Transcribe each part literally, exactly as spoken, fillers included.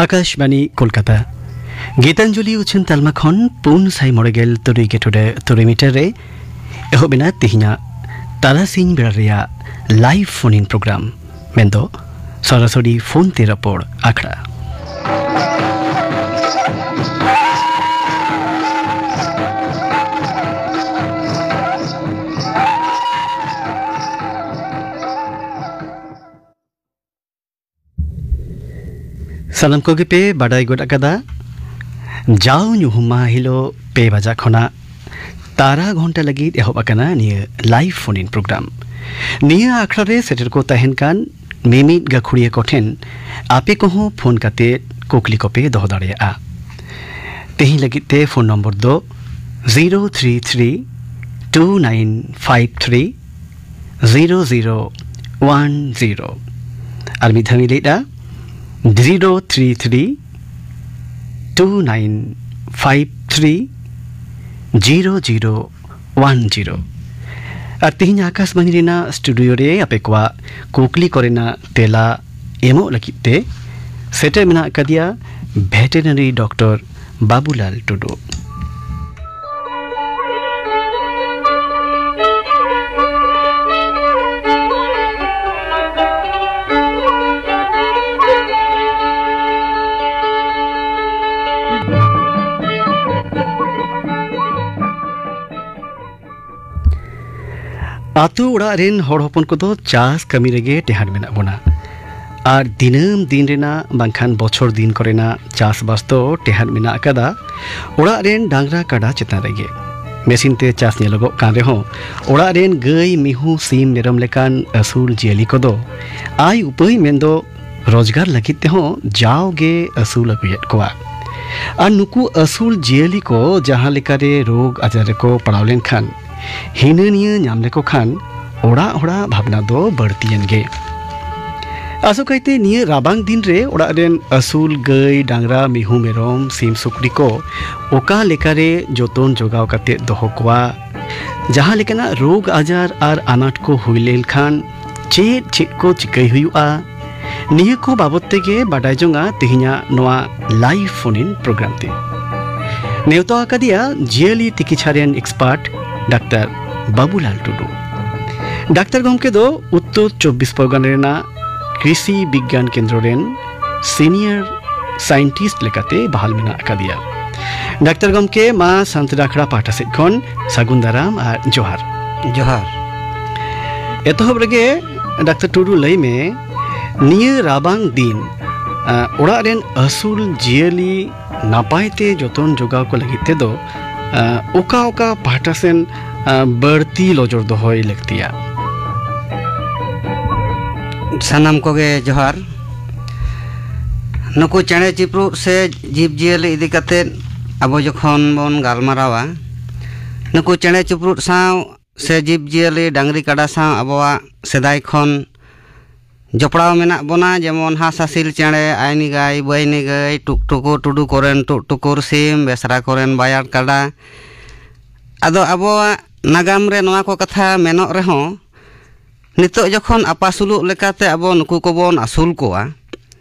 ᱟᱠᱟᱥᱵᱟᱱᱤ ᱠᱳᱞᱠᱟᱛᱟ᱾ ᱜᱤᱛᱟᱧᱡᱚᱞᱤ ᱩᱪᱷᱟᱹᱱ ᱛᱟᱞᱢᱟ ᱠᱷᱚᱱ ᱯᱩᱱ ᱥᱟᱭ ᱢᱚᱬᱮ ᱜᱮᱞ ᱛᱩᱨᱩᱭ ᱜᱮ ᱴᱩᱰᱟᱹ ᱛᱩᱨᱩᱭ ᱢᱤᱴᱟᱨ ᱨᱮ ᱮᱦᱚᱵ ᱮᱱᱟ ᱛᱮᱦᱮᱧᱟᱜ ᱛᱟᱨᱟᱥᱤᱧ ᱵᱮᱲᱟ ᱨᱮᱭᱟᱜ ᱞᱟᱭᱤᱵᱷ ᱯᱷᱳᱱ ᱤᱱ ᱯᱨᱳᱜᱨᱟᱢ, ᱢᱮᱱᱫᱚ ᱥᱚᱨᱟᱥᱚᱨᱤ ᱯᱷᱳᱱ ᱛᱮ ᱨᱚᱯᱚᱲ ᱟᱠᱷᱲᱟ᱾ ᱥᱟᱱᱟᱢ ᱠᱚᱜᱮ ᱯᱮ ᱵᱟᱰᱟᱭ ᱜᱚᱫ ᱟᱠᱟᱫᱟ, ᱡᱟᱣ ᱧᱩᱦᱩᱢ ᱢᱟᱦᱟ ᱦᱤᱞᱳᱜ ᱯᱮ ᱵᱟᱡᱟ ᱠᱷᱚᱱᱟᱜ ᱛᱟᱨᱟ ᱜᱷᱚᱱᱴᱟ ᱞᱟᱹᱜᱤᱫ ᱮᱦᱚᱵ ᱟᱠᱟᱱᱟ ᱱᱤᱭᱟᱹ ᱞᱟᱭᱤᱵᱷ ᱯᱷᱳᱱ ᱤᱱ ᱯᱨᱳᱜᱨᱟᱢ᱾ ᱱᱤᱭᱟᱹ ᱟᱠᱷᱲᱟ ᱨᱮ ᱥᱮᱴᱮᱨ ᱠᱚ ᱛᱟᱦᱮᱱ ᱠᱟᱱ ᱢᱤᱢᱤᱫ ᱜᱟᱹᱠᱷᱩᱲᱤᱭᱟᱹ ᱠᱚᱴᱷᱮᱱ ᱟᱯᱮ ᱠᱚᱦᱚᱸ ᱯᱷᱳᱱ ᱠᱟᱛᱮ ᱠᱩᱠᱞᱤ ᱠᱚᱯᱮ ᱫᱚᱦᱚ ᱫᱟᱲᱮᱭᱟᱜᱼᱟ᱾ ᱛᱮᱦᱮᱧ ᱞᱟᱹᱜᱤᱫ ᱛᱮ ᱯᱷᱳᱱ ᱱᱚᱢᱵᱚᱨ ᱫᱚ zero three three two nine five three zero zero one zero. ᱟᱨ ᱢᱤᱫ ᱫᱷᱟᱣ ᱤᱧ ᱞᱟᱹᱭᱮᱫᱼᱟ, zero three three two nine five three zero zero one zero. ᱟᱨ ᱛᱮᱦᱮᱧ ᱟᱠᱟᱥᱵᱟᱱᱤ ᱨᱮᱱᱟᱜ ᱥᱴᱩᱰᱤᱭᱳ ᱨᱮ ᱟᱯᱮ ᱠᱚᱣᱟᱜ ᱠᱩᱠᱞᱤ ᱠᱚᱨᱮᱱᱟᱜ ᱛᱮᱞᱟ ᱮᱢᱚᱜ ᱞᱟᱹᱜᱤᱫ ᱛᱮ ᱥᱮᱴᱮᱨ ᱢᱮᱱᱟᱜ ᱟᱠᱟᱫᱮᱭᱟ ᱵᱷᱮᱴᱮᱨᱤᱱᱟᱨᱤ ᱰᱚᱠᱴᱚᱨ ᱵᱟᱵᱩᱞᱟᱞ ᱴᱩᱰᱩ᱾ ᱟᱛᱳ ᱚᱲᱟᱜ ᱨᱮᱱ ᱦᱚᱲ ᱦᱚᱯᱚᱱ ᱠᱚᱫᱚ ᱪᱟᱥ ᱠᱟᱹᱢᱤ ᱨᱮᱜᱮ ᱴᱮᱦᱟᱸᱰ ᱢᱮᱱᱟᱜ ᱵᱚᱱᱟ᱾ ᱟᱨ ᱫᱤᱱᱟᱹᱢ ᱫᱤᱱ ᱨᱮᱱᱟᱜ ᱵᱟᱝᱠᱷᱟᱱ ᱵᱚᱪᱷᱚᱨ ᱫᱤᱱ ᱠᱚᱨᱮᱱᱟᱜ ᱪᱟᱥᱵᱟᱥ ᱫᱚ ᱴᱮᱦᱟᱸᱰ ᱢᱮᱱᱟᱜ ᱟᱠᱟᱫᱟ ᱚᱲᱟᱜ ᱨᱮᱱ ᱰᱟᱝᱨᱟ ᱠᱟᱰᱟ ᱪᱮᱛᱟᱱ ᱨᱮᱜᱮ᱾ ᱢᱮᱥᱤᱱ ᱛᱮ ᱪᱟᱥ ᱧᱮᱞᱚᱜᱚᱜ ᱠᱟᱱ ᱨᱮᱦᱚᱸ, ᱚᱲᱟᱜ ᱨᱮᱱ ᱜᱟᱹᱭ, ᱢᱤᱦᱩ, ᱥᱤᱢ, ᱢᱮᱨᱚᱢ ᱞᱮᱠᱟᱱ ᱟᱹᱥᱩᱞ ᱡᱤᱭᱟᱹᱞᱤ ᱠᱚᱫᱚ ᱟᱭ ᱩᱯᱟᱹᱭ ᱢᱮᱱᱫᱚ ᱨᱳᱡᱽᱜᱟᱨ ᱞᱟᱹᱜᱤᱫ ᱛᱮᱦᱚᱸ ᱡᱟᱣᱜᱮ ᱟᱹᱥᱩᱞ ᱟᱹᱜᱩᱭᱮᱫ ᱠᱚᱣᱟ᱾ ᱟᱨ ᱱᱩᱠᱩ ᱟᱹᱥᱩᱞ ᱡᱤᱭᱟᱹᱞᱤ ᱠᱚ ᱡᱟᱦᱟᱸ ᱞᱮᱠᱟᱨᱮ ᱨᱳᱜᱽ ᱟᱡᱟᱨ ᱨᱮᱠᱚ ᱯᱟᱲᱟᱣ ᱞᱮᱱᱠᱷᱟᱱ, ᱦᱤᱱᱟᱹᱱᱤᱭᱟᱹ ᱧᱟᱢ ᱞᱮᱠᱚ ᱠᱷᱟᱱ, ᱚᱲᱟᱜ ᱦᱚᱲᱟᱜ ᱵᱷᱟᱵᱽᱱᱟ ᱫᱚ ᱵᱟᱹᱲᱛᱤᱭᱮᱱ ᱜᱮ᱾ ᱟᱥᱚᱠᱟᱭᱛᱮ ᱱᱤᱭᱟᱹ ᱨᱟᱵᱟᱝ ᱫᱤᱱ ᱨᱮ ᱚᱲᱟᱜ ᱨᱮᱱ ᱟᱹᱥᱩᱞ ᱜᱟᱹᱭ, ᱰᱟᱝᱨᱟ, ᱢᱤᱦᱩ, ᱢᱮᱨᱚᱢ, ᱥᱤᱢ, ᱥᱩᱠᱨᱤ ᱠᱚ ᱚᱠᱟ ᱞᱮᱠᱟᱨᱮ ᱡᱚᱛᱚᱱ ᱡᱚᱜᱟᱣ ᱠᱟᱛᱮ ᱫᱚᱦᱚ ᱠᱚᱣᱟ, ᱡᱟᱦᱟᱸ ᱞᱮᱠᱟᱱᱟᱜ ᱨᱳᱜᱽ ᱟᱡᱟᱨ ᱟᱨ ᱟᱱᱟᱴ ᱠᱚ ᱦᱩᱭ ᱞᱮᱱᱠᱷᱟᱱ ᱪᱮᱫ ᱪᱮᱫ ᱠᱚ ᱪᱤᱠᱟᱹᱭ ᱦᱩᱭᱩᱜᱼᱟ, ᱱᱤᱭᱟᱹ ᱠᱚ ᱵᱟᱵᱚᱛ ᱛᱮᱜᱮ ᱵᱟᱰᱟᱭ ᱡᱚᱝᱟ ᱛᱮᱦᱮᱧᱟᱜ ᱱᱚᱣᱟ ᱞᱟᱭᱤᱵᱷ ᱯᱷᱳᱱ ᱤᱱ ᱯᱨᱳᱜᱨᱟᱢ ᱛᱮ᱾ ᱱᱮᱣᱛᱟ ᱟᱠᱟᱫᱮᱭᱟ ᱡᱤᱭᱟᱹᱞᱤ ᱛᱤᱠᱤᱪᱷᱟ ᱨᱮᱱ ᱮᱠᱥᱯᱟᱨᱴ ᱰᱟᱠᱛᱟᱨ ᱵᱟᱵᱩᱞᱟᱞ ᱴᱩᱰᱩ᱾ ᱰᱟᱠᱛᱟᱨ ᱜᱚᱢᱠᱮ ᱫᱚ ᱩᱛᱛᱚᱨ ᱪᱚᱵᱵᱤᱥ ᱯᱚᱨᱜᱚᱱᱟ ᱨᱮᱱᱟᱜ ᱠᱨᱤᱥᱤ ᱵᱤᱜᱽᱜᱟᱱ ᱠᱮᱱᱫᱨᱚ ᱨᱮᱱ ᱥᱤᱱᱤᱭᱚᱨ ᱥᱟᱭᱮᱱᱴᱤᱥᱴ ᱞᱮᱠᱟᱛᱮ ᱵᱟᱦᱟᱞ ᱢᱮᱱᱟᱜ ᱟᱠᱟᱫᱮᱭᱟ᱾ ᱰᱟᱠᱛᱟᱨ ᱜᱚᱢᱠᱮ, ᱢᱟ ᱥᱟᱱᱛᱟᱲ ᱟᱠᱷᱲᱟ ᱯᱟᱦᱴᱟ ᱥᱮᱫ ᱠᱷᱚᱱ ᱥᱟᱹᱜᱩᱱ ᱫᱟᱨᱟᱢ ᱟᱨ ᱡᱚᱦᱟᱨ᱾ ᱡᱚᱦᱟᱨ᱾ ᱮᱛᱚᱦᱚᱵ ᱨᱮᱜᱮ ᱰᱟᱠᱛᱟᱨ ᱴᱩᱰᱩ, ᱞᱟᱹᱭ ᱢᱮ, ᱱᱤᱭᱟᱹ ᱨᱟᱵᱟᱝ ᱫᱤᱱ, ᱟ, ᱚᱲᱟᱜ ᱨᱮᱱ ᱟᱹᱥᱩᱞ ᱡᱤᱭᱟᱹᱞᱤ ᱱᱟᱯᱟᱭ ᱛᱮ ᱡᱚᱛᱚᱱ ᱡᱚᱜᱟᱣ ᱠᱚ ᱞᱟᱹᱜᱤᱫ ᱛᱮᱫᱚ, ᱟ, ᱚᱠᱟ ᱚᱠᱟ ᱯᱟᱦᱴᱟ ᱥᱮᱱ, ᱟ, ᱵᱟᱹᱲᱛᱤ ᱞᱚᱡᱚᱨ ᱫᱚᱦᱚᱭ ᱞᱟᱹᱠᱛᱤᱭᱟ? ᱥᱟᱱᱟᱢ ᱠᱚᱜᱮ ᱡᱚᱦᱟᱨ᱾ ᱱᱩᱠᱩ ᱪᱮᱬᱮ ᱪᱤᱯᱨᱩᱫ ᱥᱮ ᱡᱤᱵᱽ ᱡᱤᱭᱟᱹᱞᱤ ᱤᱫᱤ ᱠᱟᱛᱮᱫ ᱟᱵᱚ ᱡᱚᱠᱷᱚᱱ ᱵᱚᱱ ᱜᱟᱞᱢᱟᱨᱟᱣᱟ, ᱱᱩᱠᱩ ᱪᱮᱬᱮ ᱪᱤᱯᱨᱩᱫ ᱥᱟᱶ ᱥᱮ ᱡᱤᱵᱽ ᱡᱤᱭᱟᱹᱞᱤ, ᱰᱟᱝᱨᱤ ᱠᱟᱰᱟ ᱥᱟᱶ ᱟᱵᱚᱣᱟᱜ ᱥᱮᱫᱟᱭ ᱠᱷᱚᱱ ᱡᱚᱯᱲᱟᱣ ᱢᱮᱱᱟᱜ ᱵᱚᱱᱟ, ᱡᱮᱢᱚᱱ ᱦᱟᱸᱥ ᱦᱟᱹᱥᱤᱞ ᱪᱮᱬᱮ, ᱟᱭᱱᱤ ᱜᱟᱭ, ᱵᱟᱹᱭᱱᱤ ᱜᱟᱹᱭ, ᱴᱩᱠᱴᱩᱠᱩ ᱴᱩᱰᱩ ᱠᱚᱨᱮᱱ ᱴᱩᱜ ᱴᱩᱠᱩᱨ ᱥᱤᱢ, ᱵᱮᱥᱨᱟ ᱠᱚᱨᱮᱱ ᱵᱟᱭᱟᱲ ᱠᱟᱰᱟ᱾ ᱟᱫᱚ ᱟᱵᱚᱣᱟᱜ ᱱᱟᱜᱟᱢ ᱨᱮ ᱱᱚᱣᱟ ᱠᱚ ᱠᱟᱛᱷᱟ ᱢᱮᱱᱚᱜ ᱨᱮᱦᱚᱸ, ᱱᱤᱛᱚᱜ ᱡᱚᱠᱷᱚᱱ ᱟᱯᱟᱥᱩᱞᱚᱜ ᱞᱮᱠᱟᱛᱮ ᱟᱵᱚ ᱱᱩᱠᱩ ᱠᱚᱵᱚᱱ ᱟᱹᱥᱩᱞ ᱠᱚᱣᱟ,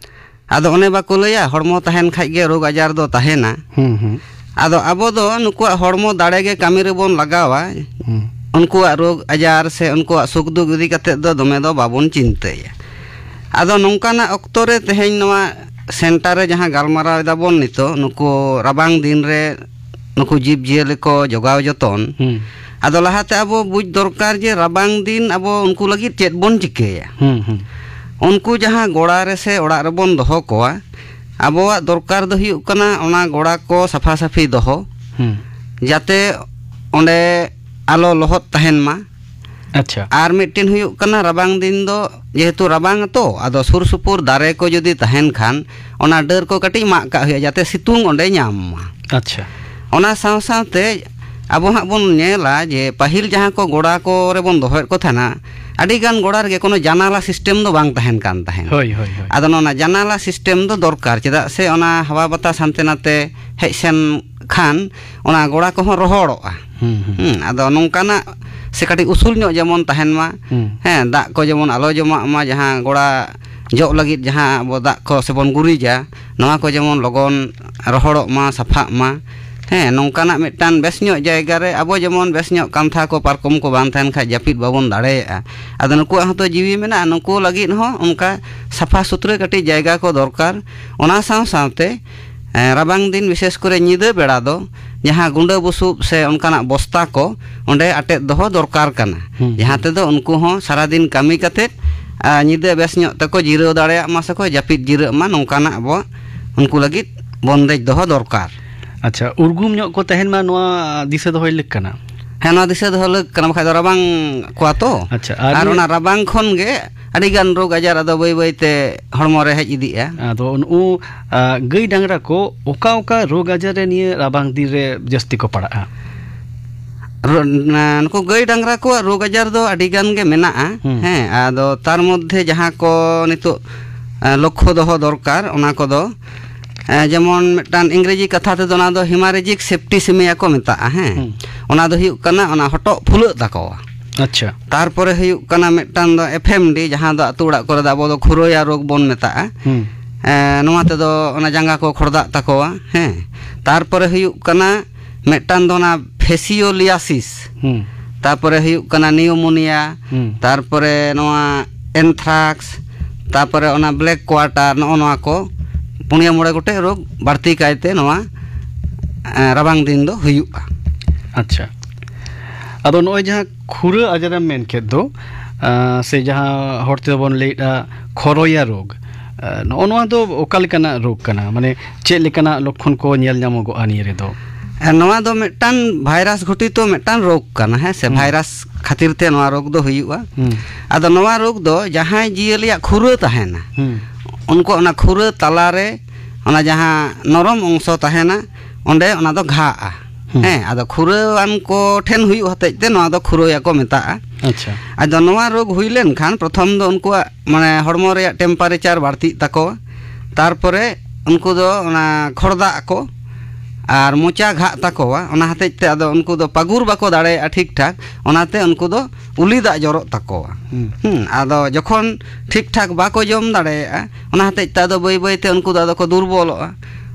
ᱟᱫᱚ ᱚᱱᱮ ᱵᱟᱠᱚ ᱞᱟᱹᱭᱟ, ᱦᱚᱲᱢᱚ ᱛᱟᱦᱮᱱ ᱠᱷᱟᱡ ᱜᱮ ᱨᱳᱜᱽ ᱟᱡᱟᱨ ᱫᱚ ᱛᱟᱦᱮᱱᱟ᱾ ᱦᱩᱸ, ᱦᱩᱸ᱾ ᱟᱫᱚ ᱟᱵᱚ ᱫᱚ ᱱᱩᱠᱩᱣᱟᱜ ᱦᱚᱲᱢᱚ ᱫᱟᱲᱮ ᱜᱮ ᱠᱟᱹᱢᱤ ᱨᱮᱵᱚᱱ ᱞᱟᱜᱟᱣᱟ᱾ ᱦᱩᱸ᱾ ᱩᱱᱠᱩᱣᱟᱜ ᱨᱳᱜᱽ ᱟᱡᱟᱨ ᱥᱮ ᱩᱱᱠᱩᱣᱟᱜ ᱥᱩᱠ ᱫᱩᱠ ᱤᱫᱤ ᱠᱟᱛᱮᱫ ᱫᱚ ᱫᱚᱢᱮ ᱫᱚ ᱵᱟᱵᱚᱱ ᱪᱤᱱᱛᱟᱹᱭᱟ᱾ ᱟᱫᱚ ᱱᱚᱝᱠᱟᱱᱟᱜ ᱚᱠᱛᱚ ᱨᱮ ᱛᱮᱦᱮᱧ ᱱᱚᱣᱟ ᱥᱮᱱᱴᱟᱨ ᱨᱮ ᱡᱟᱦᱟᱸ ᱜᱟᱞᱢᱟᱨᱟᱣ ᱮᱫᱟᱵᱚᱱ ᱱᱤᱛᱚᱜ, ᱱᱩᱠᱩ ᱨᱟᱵᱟᱝ ᱫᱤᱱ ᱨᱮ ᱱᱩᱠᱩ ᱡᱤᱵᱽ ᱡᱤᱭᱟᱹᱞᱤ ᱠᱚ ᱡᱚᱜᱟᱣ ᱡᱚᱛᱚᱱ, ᱦᱩᱸ᱾ ᱟᱫᱚ ᱞᱟᱦᱟᱛᱮ ᱟᱵᱚ ᱵᱩᱡᱽ ᱫᱚᱨᱠᱟᱨ ᱡᱮ ᱨᱟᱵᱟᱝ ᱫᱤᱱ ᱟᱵᱚ ᱩᱱᱠᱩ ᱞᱟᱹᱜᱤᱫ ᱪᱮᱫ ᱵᱚᱱ ᱪᱤᱠᱟᱹᱭᱟ᱾ ᱦᱩᱸ, ᱦᱩᱸ᱾ ᱩᱱᱠᱩ ᱡᱟᱦᱟᱸ ᱜᱚᱲᱟ ᱨᱮ ᱥᱮ ᱚᱲᱟᱜ ᱨᱮᱵᱚᱱ ᱫᱚᱦᱚ ᱠᱚᱣᱟ, ᱟᱵᱚᱣᱟᱜ ᱫᱚᱨᱠᱟᱨ ᱫᱚ ᱦᱩᱭᱩᱜ ᱠᱟᱱᱟ ᱚᱱᱟ ᱜᱚᱲᱟ ᱠᱚ ᱥᱟᱯᱷᱟ ᱥᱟᱹᱯᱷᱤ ᱫᱚᱦᱚ, ᱦᱩᱸ᱾ ᱡᱟᱛᱮ ᱚᱸᱰᱮ ᱟᱞᱚ ᱞᱚᱦᱚᱫ ᱛᱟᱦᱮᱱ ᱢᱟ᱾ ᱟᱪᱪᱷᱟ᱾ ᱟᱨ ᱢᱤᱫᱴᱮᱱ ᱦᱩᱭᱩᱜ ᱠᱟᱱᱟ, ᱨᱟᱵᱟᱝ ᱫᱤᱱ ᱫᱚ ᱡᱮᱦᱮᱛᱩ ᱨᱟᱵᱟᱝ ᱟᱛᱚ, ᱟᱫᱚ ᱥᱩᱨ ᱥᱩᱯᱩᱨ ᱫᱟᱨᱮ ᱠᱚ ᱡᱩᱫᱤ ᱛᱟᱦᱮᱱ ᱠᱷᱟᱱ, ᱚᱱᱟ ᱰᱟᱹᱨ ᱠᱚ ᱠᱟᱹᱴᱤᱡ ᱢᱟᱜ ᱠᱟᱜ ᱦᱩᱭᱩᱜᱼᱟ, ᱡᱟᱛᱮ ᱥᱤᱛᱩᱝ ᱚᱸᱰᱮ ᱧᱟᱢ ᱢᱟ᱾ ᱟᱪᱪᱷᱟ᱾ ᱚᱱᱟ ᱥᱟᱶ ᱥᱟᱶᱛᱮ ᱟᱵᱚ ᱦᱟᱸᱜ ᱵᱚᱱ ᱧᱮᱞᱟ ᱡᱮ ᱯᱟᱹᱦᱤᱞ ᱡᱟᱦᱟᱸ ᱠᱚ ᱜᱚᱲᱟ ᱠᱚᱨᱮ ᱵᱚᱱ ᱫᱚᱦᱚᱭᱮᱫ ᱠᱚ ᱛᱟᱦᱮᱱᱟ, ᱟᱹᱰᱤ ᱜᱟᱱ ᱜᱚᱲᱟ ᱨᱮᱜᱮ ᱠᱳᱱᱳ ᱡᱟᱱᱟᱞᱟ ᱥᱤᱥᱴᱮᱢ ᱫᱚ ᱵᱟᱝ ᱛᱟᱦᱮᱱ ᱠᱟᱱ ᱛᱟᱦᱮᱸᱫ᱾ ᱦᱳᱭ, ᱦᱳᱭ, ᱦᱳᱭ᱾ ᱟᱫᱚ ᱱᱚᱣᱟ ᱡᱟᱱᱟᱞᱟ ᱥᱤᱥᱴᱮᱢ ᱫᱚ ᱫᱚᱨᱠᱟᱨ, ᱪᱮᱫᱟᱜ ᱥᱮ ᱚᱱᱟ ᱦᱟᱣᱟ ᱵᱟᱛᱟᱥ ᱦᱟᱱᱛᱮ ᱱᱟᱛᱮ ᱦᱮᱡ ᱥᱮᱱ ᱠᱷᱟᱱ ᱚᱱᱟ ᱜᱚᱲᱟ ᱠᱚᱦᱚᱸ ᱨᱚᱦᱚᱲᱚᱜᱼᱟ᱾ ᱦᱩᱸ, ᱦᱩᱸ᱾ ᱦᱩᱸ, ᱟᱫᱚ ᱱᱚᱝᱠᱟᱱᱟᱜ ᱥᱮ ᱠᱟᱹᱴᱤᱡ ᱩᱥᱩᱞ ᱧᱚᱜ ᱡᱮᱢᱚᱱ ᱛᱟᱦᱮᱱ ᱢᱟ᱾ ᱦᱩᱸ᱾ ᱦᱮᱸ, ᱫᱟᱜ ᱠᱚ ᱡᱮᱢᱚᱱ ᱟᱞᱚ ᱡᱚᱢᱟᱜ ᱢᱟ, ᱡᱟᱦᱟᱸ ᱜᱚᱲᱟ ᱡᱚᱜ ᱞᱟᱹᱜᱤᱫ ᱡᱟᱦᱟᱸ ᱟᱵᱚ ᱫᱟᱜ ᱠᱚ ᱥᱮᱵᱚᱱ ᱜᱩᱨᱤᱡᱟ, ᱱᱚᱣᱟ ᱠᱚ ᱡᱮᱢᱚᱱ ᱞᱚᱜᱚᱱ ᱨᱚᱦᱚᱲᱚᱜ ᱢᱟ, ᱥᱟᱯᱷᱟᱜ ᱢᱟ᱾ ᱦᱮᱸ, ᱱᱚᱝᱠᱟᱱᱟᱜ ᱢᱤᱫᱴᱟᱝ ᱵᱮᱥ ᱧᱚᱜ ᱡᱟᱭᱜᱟ ᱨᱮ ᱟᱵᱚ ᱡᱮᱢᱚᱱ ᱵᱮᱥ ᱧᱚᱜ ᱠᱟᱱᱛᱷᱟ ᱠᱚ, ᱯᱟᱨᱠᱚᱢ ᱠᱚ ᱵᱟᱝ ᱛᱟᱦᱮᱱ ᱠᱷᱟᱡ ᱡᱟᱹᱯᱤᱫ ᱵᱟᱵᱚᱱ ᱫᱟᱲᱮᱭᱟᱜᱼᱟ᱾ ᱟᱫᱚ ᱱᱩᱠᱩᱣᱟᱜ ᱦᱚᱸᱛᱚ ᱡᱤᱣᱤ ᱢᱮᱱᱟᱜᱼᱟ, ᱱᱩᱠᱩ ᱞᱟᱹᱜᱤᱫ ᱦᱚᱸ ᱚᱱᱠᱟ ᱥᱟᱯᱷᱟ ᱥᱩᱛᱨᱟᱹ ᱠᱟᱹᱴᱤᱡ ᱡᱟᱭᱜᱟ ᱠᱚ ᱫᱚᱨᱠᱟᱨ᱾ ᱚᱱᱟ ᱥᱟᱶ ᱥᱟᱶᱛᱮ, ᱮᱸ, ᱨᱟᱵᱟᱝ ᱫᱤᱱ ᱵᱤᱥᱮᱥ ᱠᱚᱨᱮ ᱧᱤᱫᱟᱹ ᱵᱮᱲᱟ ᱫᱚ ᱡᱟᱦᱟᱸ ᱜᱩᱸᱰᱟᱹ ᱵᱩᱥᱩᱵ ᱥᱮ ᱚᱱᱠᱟᱱᱟᱜ ᱵᱚᱥᱛᱟ ᱠᱚ ᱚᱸᱰᱮ ᱟᱴᱮᱫ ᱫᱚᱦᱚ ᱫᱚᱨᱠᱟᱨ ᱠᱟᱱᱟ, ᱦᱩᱸ, ᱡᱟᱦᱟᱸ ᱦᱩᱸ᱾ ᱛᱮᱫᱚ ᱩᱱᱠᱩ ᱦᱚᱸ ᱥᱟᱨᱟᱫᱤᱱ ᱠᱟᱹᱢᱤ ᱠᱟᱛᱮᱫ, ᱟᱨ ᱧᱤᱫᱟᱹ ᱵᱮᱥ ᱧᱚᱜ ᱛᱮᱠᱚ ᱡᱤᱨᱟᱹᱣ ᱫᱟᱲᱮᱭᱟᱜ ᱢᱟ ᱥᱮᱠᱚ ᱡᱟᱹᱯᱤᱫ ᱡᱤᱨᱟᱹᱜ ᱢᱟ, ᱱᱚᱝᱠᱟᱱᱟᱜ ᱟᱵᱚ ᱩᱱᱠᱩ ᱞᱟᱹᱜᱤᱫ ᱵᱚᱱᱫᱮᱡ ᱫᱚᱦᱚ ᱫᱚᱨᱠᱟᱨ᱾ ᱟᱪᱪᱷᱟ, ᱩᱨᱜᱩᱢ ᱧᱚᱜ ᱠᱚ ᱛᱟᱦᱮᱱ ᱢᱟ, ᱱᱚᱣᱟ ᱫᱤᱥᱟᱹ ᱫᱚᱦᱚᱭ ᱞᱟᱹᱠ ᱠᱟᱱᱟ᱾ ᱦᱮᱸ, ᱱᱚᱣᱟ ᱫᱤᱥᱟᱹ ᱫᱚᱦᱚ ᱞᱟᱹᱠ ᱠᱟᱱᱟ, ᱵᱟᱠᱷᱟᱡ ᱫᱚ ᱨᱟᱵᱟᱝ ᱠᱚᱣᱟ ᱛᱚ᱾ ᱟᱪᱪᱷᱟ, ᱟᱨ ᱟᱨ ᱱᱤᱭᱟᱹ ᱚᱱᱟ ᱨᱟᱵᱟᱝ ᱠᱷᱚᱱ ᱜᱮ ᱟᱹᱰᱤ ᱜᱟᱱ ᱨᱳᱜᱽ ᱟᱡᱟᱨ ᱟᱫᱚ ᱵᱟᱹᱭ ᱵᱟᱹᱭ ᱛᱮ ᱦᱚᱲᱢᱚ ᱨᱮ ᱦᱮᱡ ᱤᱫᱤᱜᱼᱟ᱾ ᱟᱫᱚ ᱱᱩᱜᱼᱩ, ᱟ, ᱜᱟᱹᱭ ᱰᱟᱝᱨᱟ ᱠᱚ ᱚᱠᱟ ᱚᱠᱟ ᱨᱳᱜᱽ ᱟᱡᱟᱨ ᱨᱮ ᱱᱤᱭᱟᱹ ᱨᱟᱵᱟᱝ ᱫᱤᱱ ᱨᱮ ᱡᱟᱹᱥᱛᱤ ᱠᱚ ᱯᱟᱲᱟᱜᱼᱟ? ᱨᱳ-, ᱱᱟ-, ᱱᱩᱠᱩ ᱜᱟᱹᱭ ᱰᱟᱝᱨᱟ ᱠᱚᱣᱟᱜ ᱨᱳᱜᱽ ᱟᱡᱟᱨ ᱫᱚ ᱟᱹᱰᱤ ᱜᱟᱱ ᱜᱮ ᱢᱮᱱᱟᱜᱼᱟ᱾ ᱦᱩᱸ᱾ ᱦᱮᱸ, ᱟᱫᱚ ᱛᱟᱨ ᱢᱚᱫᱽᱫᱷᱮ ᱡᱟᱦᱟᱸ ᱠᱚ ᱱᱤᱛᱚᱜ, ᱟ, ᱞᱚᱠᱠᱷᱚ ᱫᱚᱦᱚ ᱫᱚᱨᱠᱟᱨ, ᱚᱱᱟ ᱠᱚᱫᱚ, ᱟ, ᱡᱮᱢᱚᱱ ᱢᱤᱫᱴᱟᱝ ᱤᱝᱨᱮᱡᱤ ᱠᱟᱛᱷᱟ ᱛᱮᱫᱚ ᱚᱱᱟ ᱫᱚ hemorrhagic septicemia ᱠᱚ ᱢᱮᱛᱟᱜᱼᱟ᱾ ᱦᱮᱸ, ᱦᱩᱸ᱾ ᱚᱱᱟ ᱫᱚ ᱦᱩᱭᱩᱜ ᱠᱟᱱᱟ ᱚᱱᱟ ᱦᱚᱴᱚᱜ ᱯᱷᱩᱞᱟᱹᱜ ᱛᱟᱠᱚᱣᱟ᱾ ᱟᱪᱪᱷᱟ᱾ ᱛᱟᱨᱯᱚᱨᱮ ᱦᱩᱭᱩᱜ ᱠᱟᱱᱟ ᱢᱤᱫᱴᱟᱝ ᱫᱚ ᱮᱯᱷ ᱮᱢ ᱰᱤ, ᱡᱟᱦᱟᱸ ᱫᱚ ᱟᱹᱛᱩ ᱚᱲᱟᱜ ᱠᱚᱨᱮ ᱫᱚ ᱟᱵᱚ ᱫᱚ ᱠᱷᱩᱨᱟᱹᱭᱟ ᱨᱳᱜᱽ ᱵᱚᱱ ᱢᱮᱛᱟᱜᱼᱟ᱾ ᱦᱩᱸ᱾ ᱮ, ᱱᱚᱣᱟ ᱛᱮᱫᱚ ᱚᱱᱟ ᱡᱟᱸᱜᱟ ᱠᱚ ᱠᱷᱚᱲᱫᱟᱜ ᱛᱟᱠᱚᱣᱟ᱾ ᱦᱮᱸ, ᱛᱟᱨᱯᱚᱨᱮ ᱦᱩᱭᱩᱜ ᱠᱟᱱᱟ ᱢᱤᱫᱴᱟᱝ ᱫᱚ ᱚᱱᱟ ᱯᱷᱮᱥᱤᱭᱳᱞᱤᱭᱟᱥᱤᱥ, ᱦᱩᱸ᱾ ᱛᱟᱨᱯᱚᱨᱮ ᱦᱩᱭᱩᱜ ᱠᱟᱱᱟ ᱱᱤᱭᱩᱢᱳᱱᱤᱭᱟ, ᱦᱩᱸ᱾ ᱛᱟᱨᱯᱚᱨᱮ ᱱᱚᱣᱟ ᱮᱱᱛᱷᱨᱟᱠᱥ, ᱛᱟᱨᱯᱚᱨᱮ ᱚᱱᱟ ᱵᱞᱮᱠ ᱠᱣᱟᱴᱟᱨ, ᱱᱚᱜᱼᱚ ᱱᱚᱣᱟ ᱠᱚ ᱯᱩᱱᱭᱟᱹ ᱢᱚᱬᱮ ᱜᱚᱴᱮᱡ ᱨᱳᱜᱽ ᱵᱟᱹᱲᱛᱤ ᱠᱟᱭᱛᱮ ᱱᱚᱣᱟ, ᱮ, ᱨᱟᱵᱟᱝ ᱫᱤᱱ ᱫᱚ ᱦᱩᱭᱩᱜᱼᱟ᱾ ᱟᱪᱪᱷᱟ, ᱟᱫᱚ ᱱᱚᱜᱼᱚᱭ ᱡᱟᱦᱟᱸ ᱠᱷᱩᱨᱟᱹ ᱟᱡᱟᱨᱮᱢ ᱢᱮᱱ ᱠᱮᱫ ᱫᱚ, ᱟ, ᱥᱮ ᱡᱟᱦᱟᱸ ᱦᱚᱲ ᱛᱮᱫᱚ ᱵᱚᱱ ᱞᱟᱹᱭᱮᱫᱼᱟ ᱠᱷᱚᱨᱚᱭᱟ ᱨᱳᱜᱽ, ᱟ, ᱱᱚᱜᱼᱚ ᱱᱚᱣᱟ ᱫᱚ ᱚᱠᱟ ᱞᱮᱠᱟᱱᱟᱜ ᱨᱳᱜᱽ ᱠᱟᱱᱟ? ᱢᱟᱱᱮ ᱪᱮᱫ ᱞᱮᱠᱟᱱᱟᱜ ᱞᱚᱠᱠᱷᱚᱱ ᱠᱚ ᱧᱮᱞ ᱧᱟᱢᱚᱜᱚᱜᱼᱟ ᱱᱤᱭᱟᱹ ᱨᱮᱫᱚ? ᱮ, ᱱᱚᱣᱟ ᱫᱚ ᱢᱤᱫᱴᱟᱝ ᱵᱷᱟᱭᱨᱟᱥ ᱜᱷᱚᱴᱤᱛᱚ ᱢᱤᱫᱴᱟᱝ ᱨᱳᱜᱽ ᱠᱟᱱᱟ, ᱦᱮᱸ ᱥᱮ? ᱦᱩᱸ᱾ ᱵᱷᱟᱭᱨᱟᱥ ᱠᱷᱟᱹᱛᱤᱨ ᱛᱮ ᱱᱚᱣᱟ ᱨᱳᱜᱽ ᱫᱚ ᱦᱩᱭᱩᱜᱼᱟ᱾ ᱦᱩᱸ᱾ ᱟᱫᱚ ᱱᱚᱣᱟ ᱨᱳᱜᱽ ᱫᱚ ᱡᱟᱦᱟᱸᱭ ᱡᱤᱭᱟᱹᱞᱤᱭᱟᱜ ᱠᱷᱩᱨᱟᱹ ᱛᱟᱦᱮᱱᱟ, ᱦᱩᱸ᱾ ᱩᱱᱠᱩ ᱚᱱᱟ ᱠᱷᱩᱨᱟᱹ ᱛᱟᱞᱟᱨᱮ ᱚᱱᱟ ᱡᱟᱦᱟᱸ ᱱᱚᱨᱚᱢ ᱚᱝᱥᱚ ᱛᱟᱦᱮᱱᱟ, ᱚᱸᱰᱮ ᱚᱱᱟ ᱫᱚ ᱜᱷᱟᱜᱼᱟ᱾ ᱦᱩᱸ᱾ ᱦᱮᱸ, ᱟᱫᱚ ᱠᱷᱩᱨᱟᱹᱣᱟᱱ ᱠᱚ ᱴᱷᱮᱱ ᱦᱩᱭᱩᱜ ᱦᱚᱛᱮᱡ ᱛᱮ ᱱᱚᱣᱟ ᱫᱚ ᱠᱷᱩᱨᱟᱹᱭᱟ ᱠᱚ ᱢᱮᱛᱟᱜᱼᱟ᱾ ᱟᱪᱪᱷᱟ᱾ ᱟᱫᱚ ᱱᱚᱣᱟ ᱨᱳᱜᱽ ᱦᱩᱭ ᱞᱮᱱᱠᱷᱟᱱ ᱯᱨᱚᱛᱷᱚᱢ ᱫᱚ ᱩᱱᱠᱩᱣᱟᱜ ᱢᱟᱱᱮ ᱦᱚᱲᱢᱚ ᱨᱮᱭᱟᱜ temperature ᱵᱟᱹᱲᱛᱤᱜ ᱛᱟᱠᱚᱣᱟ, ᱛᱟᱨᱯᱚᱨᱮ ᱩᱱᱠᱩ ᱫᱚ ᱚᱱᱟ ᱠᱷᱚᱲᱫᱟᱜ ᱟᱠᱚ, ᱟᱨ ᱢᱚᱪᱟ ᱜᱷᱟᱜ ᱛᱟᱠᱚᱣᱟ, ᱚᱱᱟ ᱦᱚᱛᱮᱡ ᱛᱮ ᱟᱫᱚ ᱩᱱᱠᱩ ᱫᱚ ᱯᱟᱹᱜᱩᱨ ᱵᱟᱠᱚ ᱫᱟᱲᱮᱭᱟᱜᱼᱟ ᱴᱷᱤᱠ ᱴᱷᱟᱠ, ᱚᱱᱟᱛᱮ ᱩᱱᱠᱩ ᱫᱚ ᱩᱞᱤ ᱫᱟᱜ ᱡᱚᱨᱚᱜ ᱛᱟᱠᱚᱣᱟ᱾ ᱦᱩᱸ᱾ ᱦᱩᱸ, ᱟᱫᱚ ᱡᱚᱠᱷᱚᱱ ᱴᱷᱤᱠ ᱴᱷᱟᱠ ᱵᱟᱠᱚ ᱡᱚᱢ ᱫᱟᱲᱮᱭᱟᱜᱼᱟ, ᱚᱱᱟ ᱦᱚᱛᱮᱡ ᱛᱮ ᱟᱫᱚ ᱵᱟᱹᱭ ᱵᱟᱹᱭ ᱛᱮ ᱩᱱᱠᱩ ᱫᱚ ᱟᱫᱚ ᱠᱚ ᱫᱩᱨᱵᱚᱞᱚᱜᱼᱟ᱾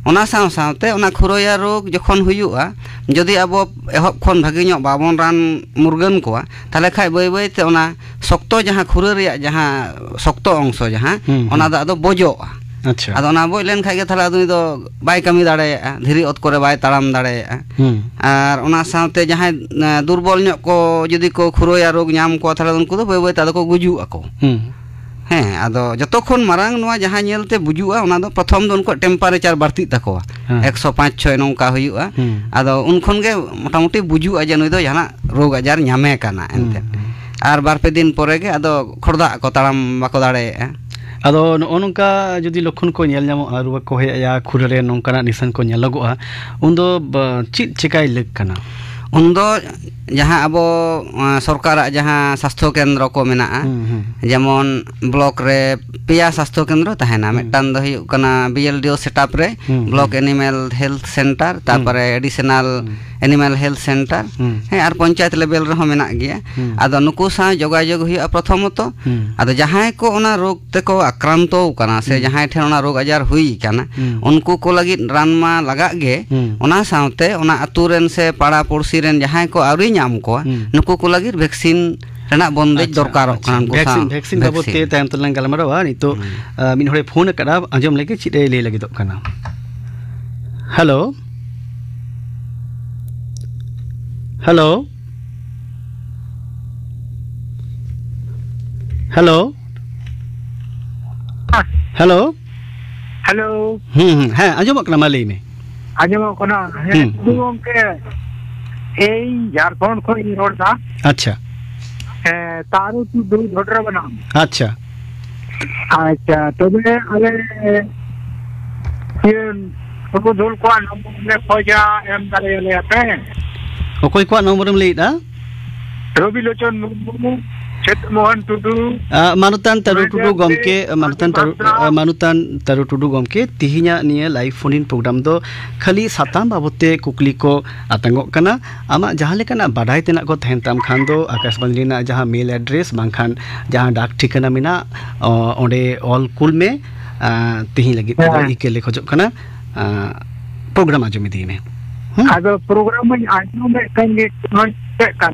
ᱚᱱᱟ ᱥᱟᱶ ᱥᱟᱶᱛᱮ ᱚᱱᱟ ᱠᱷᱩᱨᱟᱹᱭᱟ ᱨᱳᱜᱽ ᱡᱚᱠᱷᱚᱱ ᱦᱩᱭᱩᱜᱼᱟ, ᱡᱩᱫᱤ ᱟᱵᱚ ᱮᱦᱚᱵ ᱠᱷᱚᱱ ᱵᱷᱟᱹᱜᱤ ᱧᱚᱜ ᱵᱟᱵᱚᱱ ᱨᱟᱱ ᱢᱩᱨᱜᱟᱹᱱ ᱠᱚᱣᱟ, ᱛᱟᱦᱚᱞᱮ ᱠᱷᱟᱡ ᱵᱟᱹᱭ ᱵᱟᱹᱭ ᱛᱮ ᱚᱱᱟ ᱥᱚᱠᱛᱚ ᱡᱟᱦᱟᱸ ᱠᱷᱩᱨᱟᱹ ᱨᱮᱭᱟᱜ ᱡᱟᱦᱟᱸ ᱥᱚᱠᱛᱚ ᱚᱝᱥᱚ ᱡᱟᱦᱟᱸ, ᱦᱩᱸ, ᱚᱱᱟ ᱦᱩᱸ᱾ ᱫᱚ ᱟᱫᱚ ᱵᱚᱡᱚᱜᱼᱟ᱾ ᱟᱪᱪᱷᱟ᱾ ᱟᱫᱚ ᱚᱱᱟ ᱵᱚᱡ ᱞᱮᱱ ᱠᱷᱟᱡ ᱜᱮ ᱛᱟᱦᱚᱞᱮ ᱟᱫᱚ ᱩᱱᱤ ᱫᱚ ᱵᱟᱭ ᱠᱟᱹᱢᱤ ᱫᱟᱲᱮᱭᱟᱜᱼᱟ, ᱫᱷᱤᱨᱤ ᱚᱛ ᱠᱚᱨᱮ ᱵᱟᱭ ᱛᱟᱲᱟᱢ ᱫᱟᱲᱮᱭᱟᱜᱼᱟ᱾ ᱦᱩᱸ᱾ ᱟᱨ ᱚᱱᱟ ᱥᱟᱶᱛᱮ ᱡᱟᱦᱟᱸᱭ, ᱮ, ᱫᱩᱨᱵᱚᱞ ᱧᱚᱜ ᱠᱚ ᱡᱩᱫᱤ ᱠᱚ ᱠᱷᱩᱨᱟᱹᱭᱟ ᱨᱳᱜᱽ ᱧᱟᱢ ᱠᱚᱣᱟ, ᱛᱟᱦᱚᱞᱮ ᱩᱱᱠᱩ ᱫᱚ ᱵᱟᱹᱭ ᱵᱟᱹᱭ ᱛᱮ ᱟᱫᱚ ᱠᱚ ᱜᱩᱡᱩᱜ ᱟᱠᱚ᱾ ᱦᱩᱸ᱾ ᱦᱮᱸ, ᱟᱫᱚ ᱡᱚᱛᱚ ᱠᱷᱚᱱ ᱢᱟᱨᱟᱝ ᱱᱚᱣᱟ ᱡᱟᱦᱟᱸ ᱧᱮᱞ ᱛᱮ ᱵᱩᱡᱩᱜᱼᱟ, ᱚᱱᱟ ᱫᱚ ᱯᱨᱚᱛᱷᱚᱢ ᱫᱚ ᱩᱱᱠᱩᱣᱟᱜ temperature ᱵᱟᱹᱲᱛᱤᱜ ᱛᱟᱠᱚᱣᱟ᱾ ᱦᱮᱸ᱾ ᱮᱠᱥᱚ ᱯᱟᱸᱪ ᱪᱷᱚᱭ ᱱᱚᱝᱠᱟ ᱦᱩᱭᱩᱜᱼᱟ᱾ ᱦᱩᱸ᱾ ᱟᱫᱚ ᱩᱱ ᱠᱷᱚᱱ ᱜᱮ ᱢᱚᱴᱟᱢᱩᱴᱤ ᱵᱩᱡᱩᱜᱼᱟ ᱡᱮ ᱱᱩᱭ ᱫᱚ ᱡᱟᱦᱟᱱᱟᱜ ᱨᱳᱜᱽ ᱟᱡᱟᱨ ᱧᱟᱢᱮ ᱠᱟᱱᱟ ᱦᱩᱸ, ᱮᱱᱛᱮᱫ᱾ ᱦᱩᱸ᱾ ᱟᱨ ᱵᱟᱨ ᱯᱮ ᱫᱤᱱ ᱯᱚᱨᱮ ᱜᱮ ᱟᱫᱚ ᱠᱷᱚᱲᱫᱟᱜ ᱟᱠᱚ, ᱛᱟᱲᱟᱢ ᱵᱟᱠᱚ ᱫᱟᱲᱮᱭᱟᱜᱼᱟ᱾ ᱟᱫᱚ ᱱᱚᱜᱼᱚ ᱱᱚᱝᱠᱟ ᱡᱩᱫᱤ ᱞᱚᱠᱠᱷᱚᱱ ᱠᱚ ᱧᱮᱞ ᱧᱟᱢᱚᱜᱼᱟ, ᱨᱩᱣᱟᱹ ᱠᱚ ᱦᱮᱡ ᱟᱭᱟ, ᱠᱷᱩᱨᱟᱹ ᱨᱮ ᱱᱚᱝᱠᱟᱱᱟᱜ ᱱᱤᱥᱟᱹᱱ ᱠᱚ ᱧᱮᱞᱚᱜᱚᱜᱼᱟ, ᱩᱱᱫᱚ ᱵᱟ-, ᱪᱮᱫ ᱪᱮᱠᱟᱭ ᱞᱟᱹᱠ ᱠᱟᱱᱟ? ᱩᱱᱫᱚ ᱡᱟᱦᱟᱸ ᱟᱵᱚ, ᱟᱸ, ᱥᱚᱨᱠᱟᱨᱟᱜ ᱡᱟᱦᱟᱸ ᱥᱟᱥᱛᱷᱚ ᱠᱮᱱᱫᱨᱚ ᱠᱚ ᱢᱮᱱᱟᱜᱼᱟ, ᱦᱩᱸ, ᱦᱩᱸ᱾ ᱡᱮᱢᱚᱱ ᱵᱞᱚᱠ ᱨᱮ ᱯᱮᱭᱟ ᱥᱟᱥᱛᱷᱚ ᱠᱮᱱᱫᱨᱚ ᱛᱟᱦᱮᱱᱟ᱾ ᱦᱩᱸ᱾ ᱢᱤᱫᱴᱟᱝ ᱫᱚ ᱦᱩᱭᱩᱜ ᱠᱟᱱᱟ B L D O setup ᱨᱮ, ᱦᱩᱸ, ᱵᱞᱚᱠ ᱦᱩᱸ᱾ Animal Health Center, ᱦᱩᱸ᱾ ᱛᱟᱨᱯᱚᱨᱮ additional ᱦᱩᱸ᱾ Animal Health Center, ᱦᱩᱸ᱾ ᱦᱮᱸ, ᱟᱨ ᱯᱚᱧᱪᱟᱭᱮᱛ level ᱨᱮᱦᱚᱸ ᱢᱮᱱᱟᱜ ᱜᱮᱭᱟ᱾ ᱦᱩᱸ᱾ ᱟᱫᱚ ᱱᱩᱠᱩ ᱥᱟᱶ ᱡᱳᱜᱟᱡᱳᱜᱽ ᱦᱩᱭᱩᱜᱼᱟ ᱯᱨᱚᱛᱷᱚᱢᱚᱛᱚ᱾ ᱦᱩᱸ᱾ ᱟᱫᱚ ᱡᱟᱦᱟᱸᱭ ᱠᱚ ᱚᱱᱟ ᱨᱳᱜᱽ ᱛᱮᱠᱚ ᱟᱠᱨᱟᱱᱛᱚ ᱟᱠᱟᱱᱟ ᱥᱮ ᱦᱩᱸ᱾ ᱡᱟᱦᱟᱸᱭ ᱴᱷᱮᱱ ᱚᱱᱟ ᱨᱳᱜᱽ ᱟᱡᱟᱨ ᱦᱩᱭ ᱟᱠᱟᱱᱟ, ᱦᱩᱸ᱾ ᱩᱱᱠᱩ ᱠᱚ ᱞᱟᱹᱜᱤᱫ ᱨᱟᱱ ᱢᱟ ᱞᱟᱜᱟᱜ ᱜᱮ, ᱦᱩᱸ᱾ ᱚᱱᱟ ᱥᱟᱶᱛᱮ ᱚᱱᱟ ᱟᱹᱛᱩ ᱨᱮᱱ ᱥᱮ ᱯᱟᱲᱟ ᱯᱩᱲᱥᱤ ᱨᱮᱱ ᱡᱟᱦᱟᱸᱭ ᱠᱚ ᱟᱹᱣᱨᱤ ᱧᱟᱢ ᱠᱚᱣᱟ, ᱦᱩᱸ᱾ ᱱᱩᱠᱩ ᱠᱚ ᱞᱟᱹᱜᱤᱫ ᱵᱷᱮᱠᱥᱤᱱ ᱨᱮᱱᱟᱜ ᱵᱚᱱᱫᱮᱡ ᱟᱪᱪᱷᱟ, ᱫᱚᱨᱠᱟᱨᱚᱜ ᱟᱪᱪᱷᱟ᱾ ᱠᱟᱱᱟ, ᱩᱱᱠᱩ ᱥᱟᱶ ᱵᱷᱮᱠᱥᱤᱱ, ᱵᱷᱮᱠᱥᱤᱱ ᱵᱟᱵᱚᱫ ᱛᱮ ᱵᱷᱮᱠᱥᱤᱱ᱾ ᱛᱟᱭᱚᱢ ᱛᱮᱞᱟᱝ ᱜᱟᱞᱢᱟᱨᱟᱣᱟ᱾ ᱱᱤᱛᱚᱜ, ᱦᱩᱸ᱾ ᱟᱸ, ᱢᱤᱫ ᱦᱚᱲᱮ ᱯᱷᱳᱱ ᱟᱠᱟᱫᱟ, ᱟᱸᱡᱚᱢ ᱞᱮᱜᱮ ᱪᱮᱫ ᱮ ᱞᱟᱹᱭ ᱞᱟᱹᱜᱤᱫᱚᱜ ᱠᱟᱱᱟ᱾ Hello, hello, hello, hello. Hello. ᱦᱩᱸ, ᱦᱩᱸ, ᱦᱮᱸ, ᱟᱸᱡᱚᱢᱚᱜ ᱠᱟᱱᱟ, ᱢᱟ ᱞᱟᱹᱭ ᱢᱮ᱾ ᱟᱸᱡᱚᱢᱚᱜ ᱠᱟᱱᱟ? ᱦᱮᱸ, ᱦᱩᱸ, ᱴᱩᱰᱩ ᱦᱩᱸ᱾ ᱜᱚᱢᱠᱮ, ᱤᱧ ᱡᱷᱟᱲᱠᱷᱚᱸᱰ ᱠᱷᱚᱱ ᱤᱧ ᱨᱚᱲ ᱮᱫᱟ᱾ ᱟᱪᱪᱷᱟ᱾ ᱦᱮᱸ, ᱛᱟᱨᱩ ᱴᱩᱰᱩ, ᱡᱷᱚᱴᱨᱟ ᱵᱟᱱᱟᱢ᱾ ᱟᱪᱪᱷᱟ᱾ ᱟᱪᱪᱷᱟ, ᱛᱚᱵᱮ ᱟᱞᱮ ᱤᱭᱟᱹ ᱥᱚᱢᱵᱚᱫᱷᱩᱞ ᱠᱚᱣᱟᱜ ᱱᱚᱢᱵᱚᱨ ᱞᱮ ᱠᱷᱚᱡᱟ, ᱮᱢ ᱫᱟᱲᱮᱭᱟᱞᱮᱭᱟ ᱯᱮ? ᱚᱠᱚᱭ ᱠᱚᱣᱟᱜ ᱱᱚᱢᱵᱚᱨᱮᱢ ᱞᱟᱹᱭᱮᱫᱼᱟ? ᱨᱚᱵᱤ ᱞᱳᱪᱚᱱ ᱢᱩᱨᱢᱩ᱾ ᱪᱷᱮᱫ ᱢᱳᱦᱚᱱ ᱴᱩᱰᱩ᱾ ᱟᱸ, ᱢᱟᱱᱚᱛᱟᱱ ᱛᱟᱨᱩ ᱴᱩᱰᱩ ᱜᱚᱢᱠᱮ, ᱢᱟᱱᱚᱛᱟᱱ ᱴᱟᱨᱩ, ᱟᱸ, ᱢᱟᱱᱚᱛᱟᱱ ᱴᱟᱨᱩ ᱴᱩᱰᱩ ᱜᱚᱢᱠᱮ, ᱛᱤᱦᱤᱧᱟᱜ ᱱᱤᱭᱟᱹ live phone in program ᱫᱚ ᱠᱷᱟᱹᱞᱤ ᱥᱟᱛᱟᱢ ᱵᱟᱵᱚᱛ ᱛᱮ ᱠᱩᱠᱞᱤ ᱠᱚ ᱟᱛᱟᱝᱚᱜ ᱠᱟᱱᱟ᱾ ᱟᱢᱟᱜ ᱡᱟᱦᱟᱸ ᱞᱮᱠᱟᱱᱟᱜ ᱵᱟᱰᱟᱭ ᱛᱮᱱᱟᱜ ᱠᱚ ᱛᱟᱦᱮᱱ ᱛᱟᱢ ᱠᱷᱟᱱ ᱫᱚ ᱟᱠᱟᱥᱵᱟᱱᱤ ᱨᱮᱱᱟᱜ ᱡᱟᱦᱟᱸ mail address ᱵᱟᱝᱠᱷᱟᱱ ᱡᱟᱦᱟᱸ ᱰᱟᱠ ᱴᱷᱤᱠᱟᱹᱱᱟ ᱢᱮᱱᱟᱜ, ᱚ, ᱚᱸᱰᱮ ᱚᱞ ᱠᱩᱞ ᱢᱮ᱾ ᱟᱸ, ᱛᱤᱦᱤᱧ ᱞᱟᱹᱜᱤᱫ ᱛᱮᱫᱚ ᱦᱮᱸ᱾ ᱤᱠᱟᱹ ᱞᱮ ᱠᱷᱚᱡᱚᱜ ᱠᱟᱱᱟ᱾ ᱟᱸ, program ᱟᱸᱡᱚᱢ ᱤᱫᱤᱭ ᱢᱮ᱾ ᱦᱩᱸ? ᱟᱫᱚ program ᱢᱟᱧ ᱟᱸᱡᱚᱢᱮᱫ ᱠᱟᱱ ᱜᱮ, ᱱᱚᱜᱼᱚᱭ ᱪᱮᱫ ᱠᱟᱱ?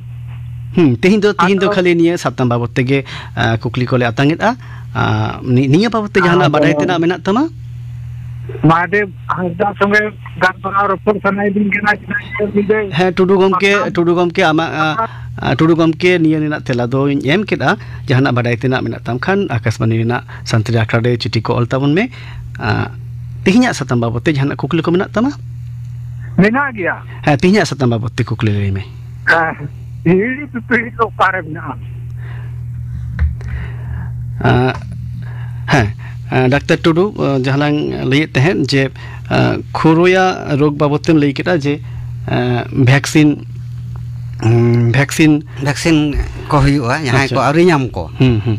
ᱦᱩᱸ, ᱛᱤᱦᱤᱧ ᱫᱚ, ᱛᱤᱦᱤᱧ ᱫᱚ ᱟᱫᱚ ᱠᱷᱟᱹᱞᱤ ᱱᱤᱭᱟᱹ ᱥᱟᱛᱟᱢ ᱵᱟᱵᱚᱛ ᱛᱮᱜᱮ, ᱟᱸ, ᱠᱩᱠᱞᱤ ᱠᱚᱞᱮ ᱟᱛᱟᱝ ᱮᱫᱼᱟ᱾ ᱟᱸ, ᱱᱤ-, ᱱᱤᱭᱟᱹ ᱵᱟᱵᱚᱛ ᱛᱮ ᱡᱟᱦᱟᱱᱟᱜ ᱟᱫᱚ ᱵᱟᱰᱟᱭ ᱛᱮᱱᱟᱜ ᱢᱮᱱᱟᱜ ᱛᱟᱢᱟ? ᱢᱟᱦᱟᱫᱮᱵ ᱦᱟᱸᱥᱫᱟ ᱥᱚᱸᱜᱮ ᱜᱟᱞᱢᱟᱨᱟᱣ ᱨᱚᱯᱚᱲ ᱥᱟᱱᱟᱭᱮᱫᱤᱧ ᱠᱟᱱᱟ, ᱪᱮᱫᱟᱜ ᱥᱮ ᱩᱱᱤ ᱫᱚᱭ ᱦᱮᱸ, ᱴᱩᱰᱩ ᱜᱚᱢᱠᱮ, ᱯᱟᱛᱷᱟᱢ ᱴᱩᱰᱩ ᱜᱚᱢᱠᱮ, ᱟᱢᱟᱜ, ᱟᱸ, ᱟᱸ, ᱴᱩᱰᱩ ᱜᱚᱢᱠᱮ, ᱱᱤᱭᱟᱹ ᱨᱮᱱᱟᱜ ᱛᱮᱞᱟ ᱫᱚᱧ ᱮᱢ ᱠᱮᱫᱼᱟ᱾ ᱡᱟᱦᱟᱱᱟᱜ ᱵᱟᱰᱟᱭ ᱛᱮᱱᱟᱜ ᱢᱮᱱᱟᱜ ᱛᱟᱢ ᱠᱷᱟᱱ ᱟᱠᱟᱥᱵᱟᱱᱤ ᱨᱮᱱᱟᱜ ᱥᱟᱱᱛᱟᱲᱤ ᱟᱠᱷᱲᱟ ᱨᱮ ᱪᱤᱴᱷᱤ ᱠᱚ ᱚᱞ ᱛᱟᱵᱚᱱ ᱢᱮ᱾ ᱟᱸ, ᱛᱮᱦᱮᱧᱟᱜ ᱥᱟᱛᱟᱢ ᱵᱟᱵᱚᱛ ᱛᱮ ᱡᱟᱦᱟᱱᱟᱜ ᱠᱩᱠᱞᱤ ᱠᱚ ᱢᱮᱱᱟᱜ ᱛᱟᱢᱟ? ᱢᱮᱱᱟᱜ ᱜᱮᱭᱟ᱾ ᱦᱮᱸ, ᱛᱮᱦᱮᱧᱟᱜ ᱥᱟᱛᱟᱢ ᱵᱟᱵᱚᱛ ᱛᱮ ᱠᱩᱠᱞᱤ ᱞᱟᱹᱭ ᱢᱮ᱾ ᱦᱮᱸ, ᱦᱤᱦᱤᱲᱤ ᱯᱤᱯᱤᱲᱤ ᱫᱚ ᱚᱠᱟᱨᱮ ᱢᱮᱱᱟᱜᱼᱟ? ᱟᱸ, ᱦᱮᱸ, ᱟᱸ, ᱰᱟᱠᱛᱟᱨ ᱴᱩᱰᱩ, ᱟᱸ, ᱡᱟᱦᱟᱸ ᱞᱟᱝ ᱞᱟᱹᱭᱮᱫ ᱛᱟᱦᱮᱸᱫ ᱡᱮ, ᱟᱸ, ᱠᱷᱩᱨᱩᱭᱟ ᱨᱳᱜᱽ ᱵᱟᱵᱚᱛ ᱛᱮᱢ ᱞᱟᱹᱭ ᱠᱮᱫᱟ ᱡᱮ, ᱟᱸ, vaccine, ᱩᱸ, vaccine vaccine ᱠᱚ ᱦᱩᱭᱩᱜᱼᱟ, ᱡᱟᱦᱟᱸᱭ ᱟᱪᱪᱷᱟ᱾ ᱠᱚ ᱟᱹᱣᱨᱤ ᱧᱟᱢ ᱠᱚ᱾ ᱦᱩᱸ, ᱦᱩᱸ᱾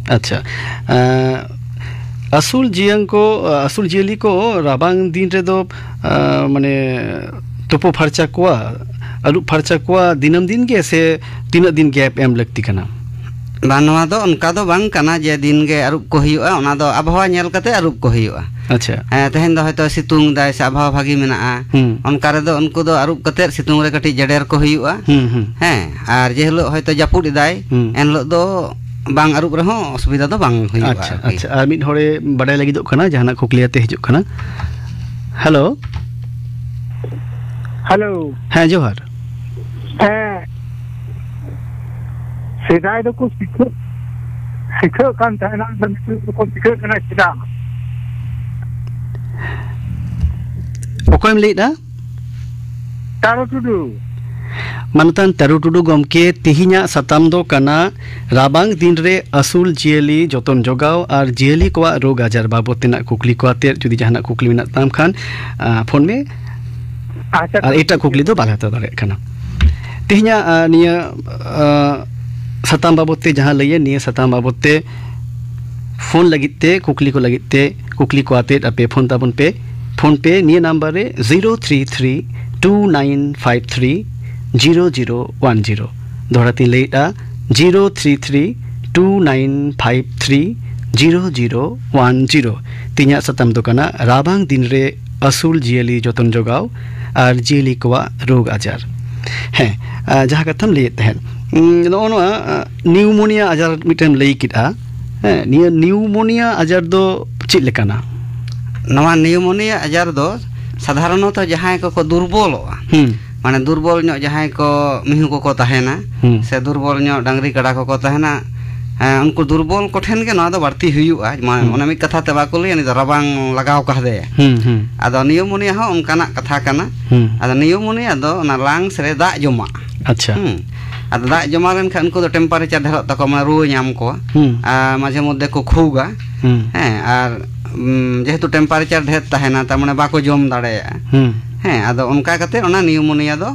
ᱟᱪᱪᱷᱟ᱾ ᱟᱸ, ᱟᱹᱥᱩᱞ ᱡᱤᱭᱟᱹᱝ ᱠᱚ, ᱟᱹᱥᱩᱞ ᱡᱤᱭᱟᱹᱞᱤ ᱠᱚ ᱨᱟᱵᱟᱝ ᱫᱤᱱ ᱨᱮᱫᱚ, ᱟᱸ, ᱢᱟᱱᱮ, ᱛᱩᱯᱩ ᱯᱷᱟᱨᱪᱟ ᱠᱚᱣᱟ, ᱟᱹᱨᱩᱵ ᱯᱷᱟᱨᱪᱟ ᱠᱚᱣᱟ ᱫᱤᱱᱟᱹᱢ ᱫᱤᱱ ᱜᱮ, ᱥᱮ ᱛᱤᱱᱟᱹᱜ ᱫᱤᱱ gap ᱮᱢ ᱞᱟᱹᱠᱛᱤ ᱠᱟᱱᱟ? ᱵᱟᱝ, ᱱᱚᱣᱟ ᱫᱚ ᱚᱱᱠᱟ ᱫᱚ ᱵᱟᱝ ᱠᱟᱱᱟ ᱡᱮ ᱫᱤᱱ ᱜᱮ ᱟᱹᱨᱩᱵ ᱠᱚ ᱦᱩᱭᱩᱜᱼᱟ, ᱚᱱᱟ ᱫᱚ ᱟᱵᱚᱦᱟᱣᱟ ᱧᱮᱞ ᱠᱟᱛᱮ ᱟᱹᱨᱩᱵ ᱠᱚ ᱦᱩᱭᱩᱜᱼᱟ᱾ ᱟᱪᱪᱷᱟ᱾ ᱦᱮᱸ, ᱛᱮᱦᱮᱧ ᱫᱚ ᱦᱚᱭᱛᱳ ᱥᱤᱛᱩᱝ ᱫᱟᱭ ᱥᱮ ᱟᱵᱚᱦᱟᱣᱟ ᱵᱷᱟᱹᱜᱤ ᱢᱮᱱᱟᱜᱼᱟ, ᱦᱩᱸ᱾ ᱚᱱᱠᱟ ᱨᱮᱫᱚ ᱩᱱᱠᱩ ᱫᱚ ᱟᱹᱨᱩᱵ ᱠᱟᱛᱮ ᱥᱤᱛᱩᱝ ᱨᱮ ᱠᱟᱹᱴᱤᱡ ᱡᱮᱰᱮᱨ ᱠᱚ ᱦᱩᱭᱩᱜᱼᱟ᱾ ᱦᱩᱸ, ᱦᱩᱸ᱾ ᱦᱮᱸ, ᱟᱨ ᱡᱮ ᱦᱤᱞᱳᱜ ᱦᱚᱭᱛᱳ ᱡᱟᱹᱯᱩᱫ ᱮᱫᱟᱭ, ᱦᱩᱸ᱾ ᱮᱱ ᱦᱤᱞᱳᱜ ᱫᱚ ᱵᱟᱝ ᱟᱹᱨᱩᱵ ᱨᱮᱦᱚᱸ ᱚᱥᱩᱵᱤᱫᱷᱟ ᱫᱚ ᱵᱟᱝ ᱦᱩᱭᱩᱜᱼᱟ ᱟᱪᱪᱷᱟ, ᱟᱨᱠᱤ᱾ ᱟᱪᱪᱷᱟ᱾ ᱟᱨ ᱢᱤᱫ ᱦᱚᱲᱮ ᱵᱟᱰᱟᱭ ᱞᱟᱹᱜᱤᱫᱚᱜ ᱠᱟᱱᱟ, ᱡᱟᱦᱟᱱᱟᱜ ᱠᱩᱠᱞᱤ ᱟᱛᱮ ᱦᱤᱡᱩᱜ ᱠᱟᱱᱟ᱾ ᱦᱮᱞᱳ᱾ ᱦᱮᱞᱳ᱾ ᱦᱮᱸ, ᱡᱚᱦᱟᱨ᱾ ᱦᱮᱸ᱾ ᱥᱮᱫᱟᱭ ᱫᱚᱠᱚ ᱥᱤᱠᱷᱟᱹᱜ, ᱥᱤᱠᱷᱟᱹᱜ ᱠᱟᱱ ᱛᱟᱦᱮᱱᱟ, ᱟᱫᱚ ᱱᱤᱛᱚᱜ ᱫᱚᱠᱚ ᱥᱤᱠᱷᱟᱹᱜ ᱠᱟᱱᱟ ᱪᱮᱫᱟᱜ? ᱚᱠᱚᱭᱮᱢ ᱞᱟᱹᱭᱮᱫᱼᱟ? ᱛᱟᱨᱚ ᱴᱩᱰᱩ᱾ ᱢᱟᱱᱚᱛᱟᱱ ᱛᱟᱨᱚ ᱴᱩᱰᱩ ᱜᱚᱢᱠᱮ, ᱛᱤᱦᱤᱧᱟᱜ ᱥᱟᱛᱟᱢ ᱫᱚ ᱠᱟᱱᱟ ᱨᱟᱵᱟᱝ ᱫᱤᱱ ᱨᱮ ᱟᱹᱥᱩᱞ ᱡᱤᱭᱟᱹᱞᱤ ᱡᱚᱛᱚᱱ ᱡᱚᱜᱟᱣ ᱟᱨ ᱡᱤᱭᱟᱹᱞᱤ ᱠᱚᱣᱟᱜ ᱨᱳᱜᱽ ᱟᱡᱟᱨ ᱵᱟᱵᱚᱛ ᱛᱮᱱᱟᱜ ᱠᱩᱠᱞᱤ ᱠᱚ ᱟᱛᱮᱫ᱾ ᱡᱩᱫᱤ ᱡᱟᱦᱟᱱᱟᱜ ᱠᱩᱠᱞᱤ ᱢᱮᱱᱟᱜ ᱛᱟᱢ ᱠᱷᱟᱱ, ᱟᱸ, ᱯᱷᱳᱱ ᱢᱮ᱾ ᱟᱪᱪᱷᱟ, ᱟᱨ ᱴᱷᱤᱠ ᱮᱴᱟᱜ ᱜᱮᱭᱟ᱾ ᱠᱩᱠᱞᱤ ᱫᱚ ᱵᱟᱞᱮ ᱦᱟᱛᱟᱣ ᱫᱟᱲᱮᱭᱟᱜ ᱠᱟᱱᱟ᱾ ᱛᱮᱦᱮᱧᱟᱜ, ᱟᱸ, ᱱᱤᱭᱟᱹ, ᱟᱸ, ᱥᱟᱛᱟᱢ ᱵᱟᱵᱚᱫ ᱛᱮ ᱡᱟᱦᱟᱸ ᱞᱟᱹᱭᱟ, ᱱᱤᱭᱟᱹ ᱥᱟᱛᱟᱢ ᱵᱟᱵᱚᱫ ᱛᱮ ᱯᱷᱳᱱ ᱞᱟᱹᱜᱤᱫ ᱛᱮ, ᱠᱩᱠᱞᱤ ᱠᱚ ᱞᱟᱹᱜᱤᱫ ᱛᱮ, ᱠᱩᱠᱞᱤ ᱠᱚ ᱟᱛᱮᱫ ᱟᱯᱮ ᱯᱷᱳᱱ ᱛᱟᱵᱚᱱ ᱯᱮ᱾ ᱯᱷᱳᱱ ᱯᱮ ᱱᱤᱭᱟᱹ ᱱᱟᱢᱵᱟᱨ ᱨᱮ, zero three three two nine five three zero zero one zero. ᱫᱚᱦᱲᱟ ᱛᱤᱧ ᱞᱟᱹᱭᱮᱫᱼᱟ, zero three three two nine five three zero zero one zero. ᱛᱮᱦᱮᱧᱟᱜ ᱥᱟᱛᱟᱢ ᱫᱚ ᱠᱟᱱᱟ ᱨᱟᱵᱟᱝ ᱫᱤᱱ ᱨᱮ ᱟᱹᱥᱩᱞ ᱡᱤᱭᱟᱹᱞᱤ ᱡᱚᱛᱚᱱ ᱡᱚᱜᱟᱣ ᱟᱨ ᱡᱤᱭᱟᱹᱞᱤ ᱠᱚᱣᱟᱜ ᱨᱳᱜᱽ ᱟᱡᱟᱨ᱾ ᱦᱮᱸ, ᱟᱨ ᱡᱟᱦᱟᱸ ᱠᱟᱛᱷᱟᱢ ᱞᱟᱹᱭᱮᱫ ᱛᱟᱦᱮᱸᱫ, ᱩᱸ, ᱱᱚᱜᱼᱚ ᱱᱚᱣᱟ, ᱟᱸ, ᱱᱤᱭᱩᱢᱳᱱᱤᱭᱟ ᱟᱡᱟᱨ ᱢᱤᱫᱴᱮᱱ ᱞᱟᱹᱭ ᱠᱮᱫᱼᱟ᱾ ᱦᱮᱸ, ᱱᱤᱭᱟᱹ ᱱᱤᱭᱩᱢᱳᱱᱤᱭᱟ ᱟᱡᱟᱨ ᱫᱚ ᱪᱮᱫ ᱞᱮᱠᱟᱱᱟ? ᱱᱚᱣᱟ ᱱᱤᱭᱩᱢᱳᱱᱤᱭᱟ ᱟᱡᱟᱨ ᱫᱚ ᱥᱟᱫᱷᱟᱨᱚᱱᱚᱛᱚ ᱡᱟᱦᱟᱸᱭ ᱠᱚᱠᱚ ᱫᱩᱨᱵᱚᱞᱚᱜᱼᱟ, ᱦᱩᱸ᱾ ᱢᱟᱱᱮ ᱫᱩᱨᱵᱚᱞ ᱧᱚᱜ ᱡᱟᱦᱟᱸᱭ ᱠᱚ ᱢᱤᱦᱩ ᱠᱚᱠᱚ ᱛᱟᱦᱮᱱᱟ, ᱦᱩᱸ᱾ ᱥᱮ ᱫᱩᱨᱵᱚᱞ ᱧᱚᱜ ᱰᱟᱝᱨᱤ ᱠᱟᱰᱟ ᱠᱚᱠᱚ ᱛᱟᱦᱮᱱᱟ, ᱦᱮᱸ, ᱩᱱᱠᱩ ᱫᱩᱨᱵᱚᱞ ᱠᱚᱴᱷᱮᱱ ᱜᱮ ᱱᱚᱣᱟ ᱫᱚ ᱵᱟᱹᱲᱛᱤ ᱦᱩᱭᱩᱜᱼᱟ᱾ ᱢᱟ-, ᱦᱩᱸ᱾ ᱚᱱᱮ ᱢᱤᱫ ᱠᱟᱛᱷᱟ ᱛᱮ ᱵᱟᱠᱚ ᱞᱟᱹᱭᱟ, ᱩᱱᱤ ᱫᱚ ᱨᱟᱵᱟᱝ ᱞᱟᱜᱟᱣ ᱠᱟᱫᱮᱭᱟ᱾ ᱦᱩᱸ, ᱦᱩᱸ᱾ ᱟᱫᱚ ᱱᱤᱭᱩᱢᱳᱱᱤᱭᱟ ᱦᱚᱸ ᱚᱱᱠᱟᱱᱟᱜ ᱠᱟᱛᱷᱟ ᱠᱟᱱᱟ᱾ ᱦᱩᱸ᱾ ᱟᱫᱚ ᱱᱤᱭᱩᱢᱳᱱᱤᱭᱟ ᱫᱚ ᱚᱱᱟ ᱞᱟᱝᱥ ᱨᱮ ᱫᱟᱜ ᱡᱚᱢᱟᱜᱼᱟ᱾ ᱟᱪᱪᱷᱟ᱾ ᱦᱩᱸ᱾ ᱟᱫᱚ ᱫᱟᱜ ᱡᱚᱢᱟ ᱞᱮᱱᱠᱷᱟᱱ ᱩᱱᱠᱩ ᱫᱚ ᱴᱮᱢᱯᱟᱨᱮᱪᱟᱨ ᱰᱷᱮᱨᱚᱜ ᱛᱟᱠᱚᱣᱟ, ᱢᱟᱱᱮ ᱨᱩᱣᱟᱹ ᱧᱟᱢ ᱠᱚᱣᱟ᱾ ᱦᱩᱸ᱾ ᱟᱨ ᱢᱟᱡᱷᱮ ᱢᱚᱫᱽᱫᱷᱮ ᱠᱚ ᱠᱷᱩᱜᱟ᱾ ᱦᱩᱸ᱾ ᱦᱮᱸ, ᱟᱨ, ᱩᱢ, ᱡᱮᱦᱮᱛᱩ ᱴᱮᱢᱯᱟᱨᱮᱪᱟᱨ ᱰᱷᱮᱨ ᱛᱟᱦᱮᱱᱟ, ᱛᱟᱨ ᱢᱟᱱᱮ ᱵᱟᱠᱚ ᱡᱚᱢ ᱫᱟᱲᱮᱭᱟᱜᱼᱟ᱾ ᱦᱩᱸ᱾ ᱦᱮᱸ, ᱟᱫᱚ ᱚᱱᱠᱟ ᱠᱟᱛᱮ ᱚᱱᱟ ᱱᱤᱭᱩᱢᱳᱱᱤᱭᱟ ᱫᱚ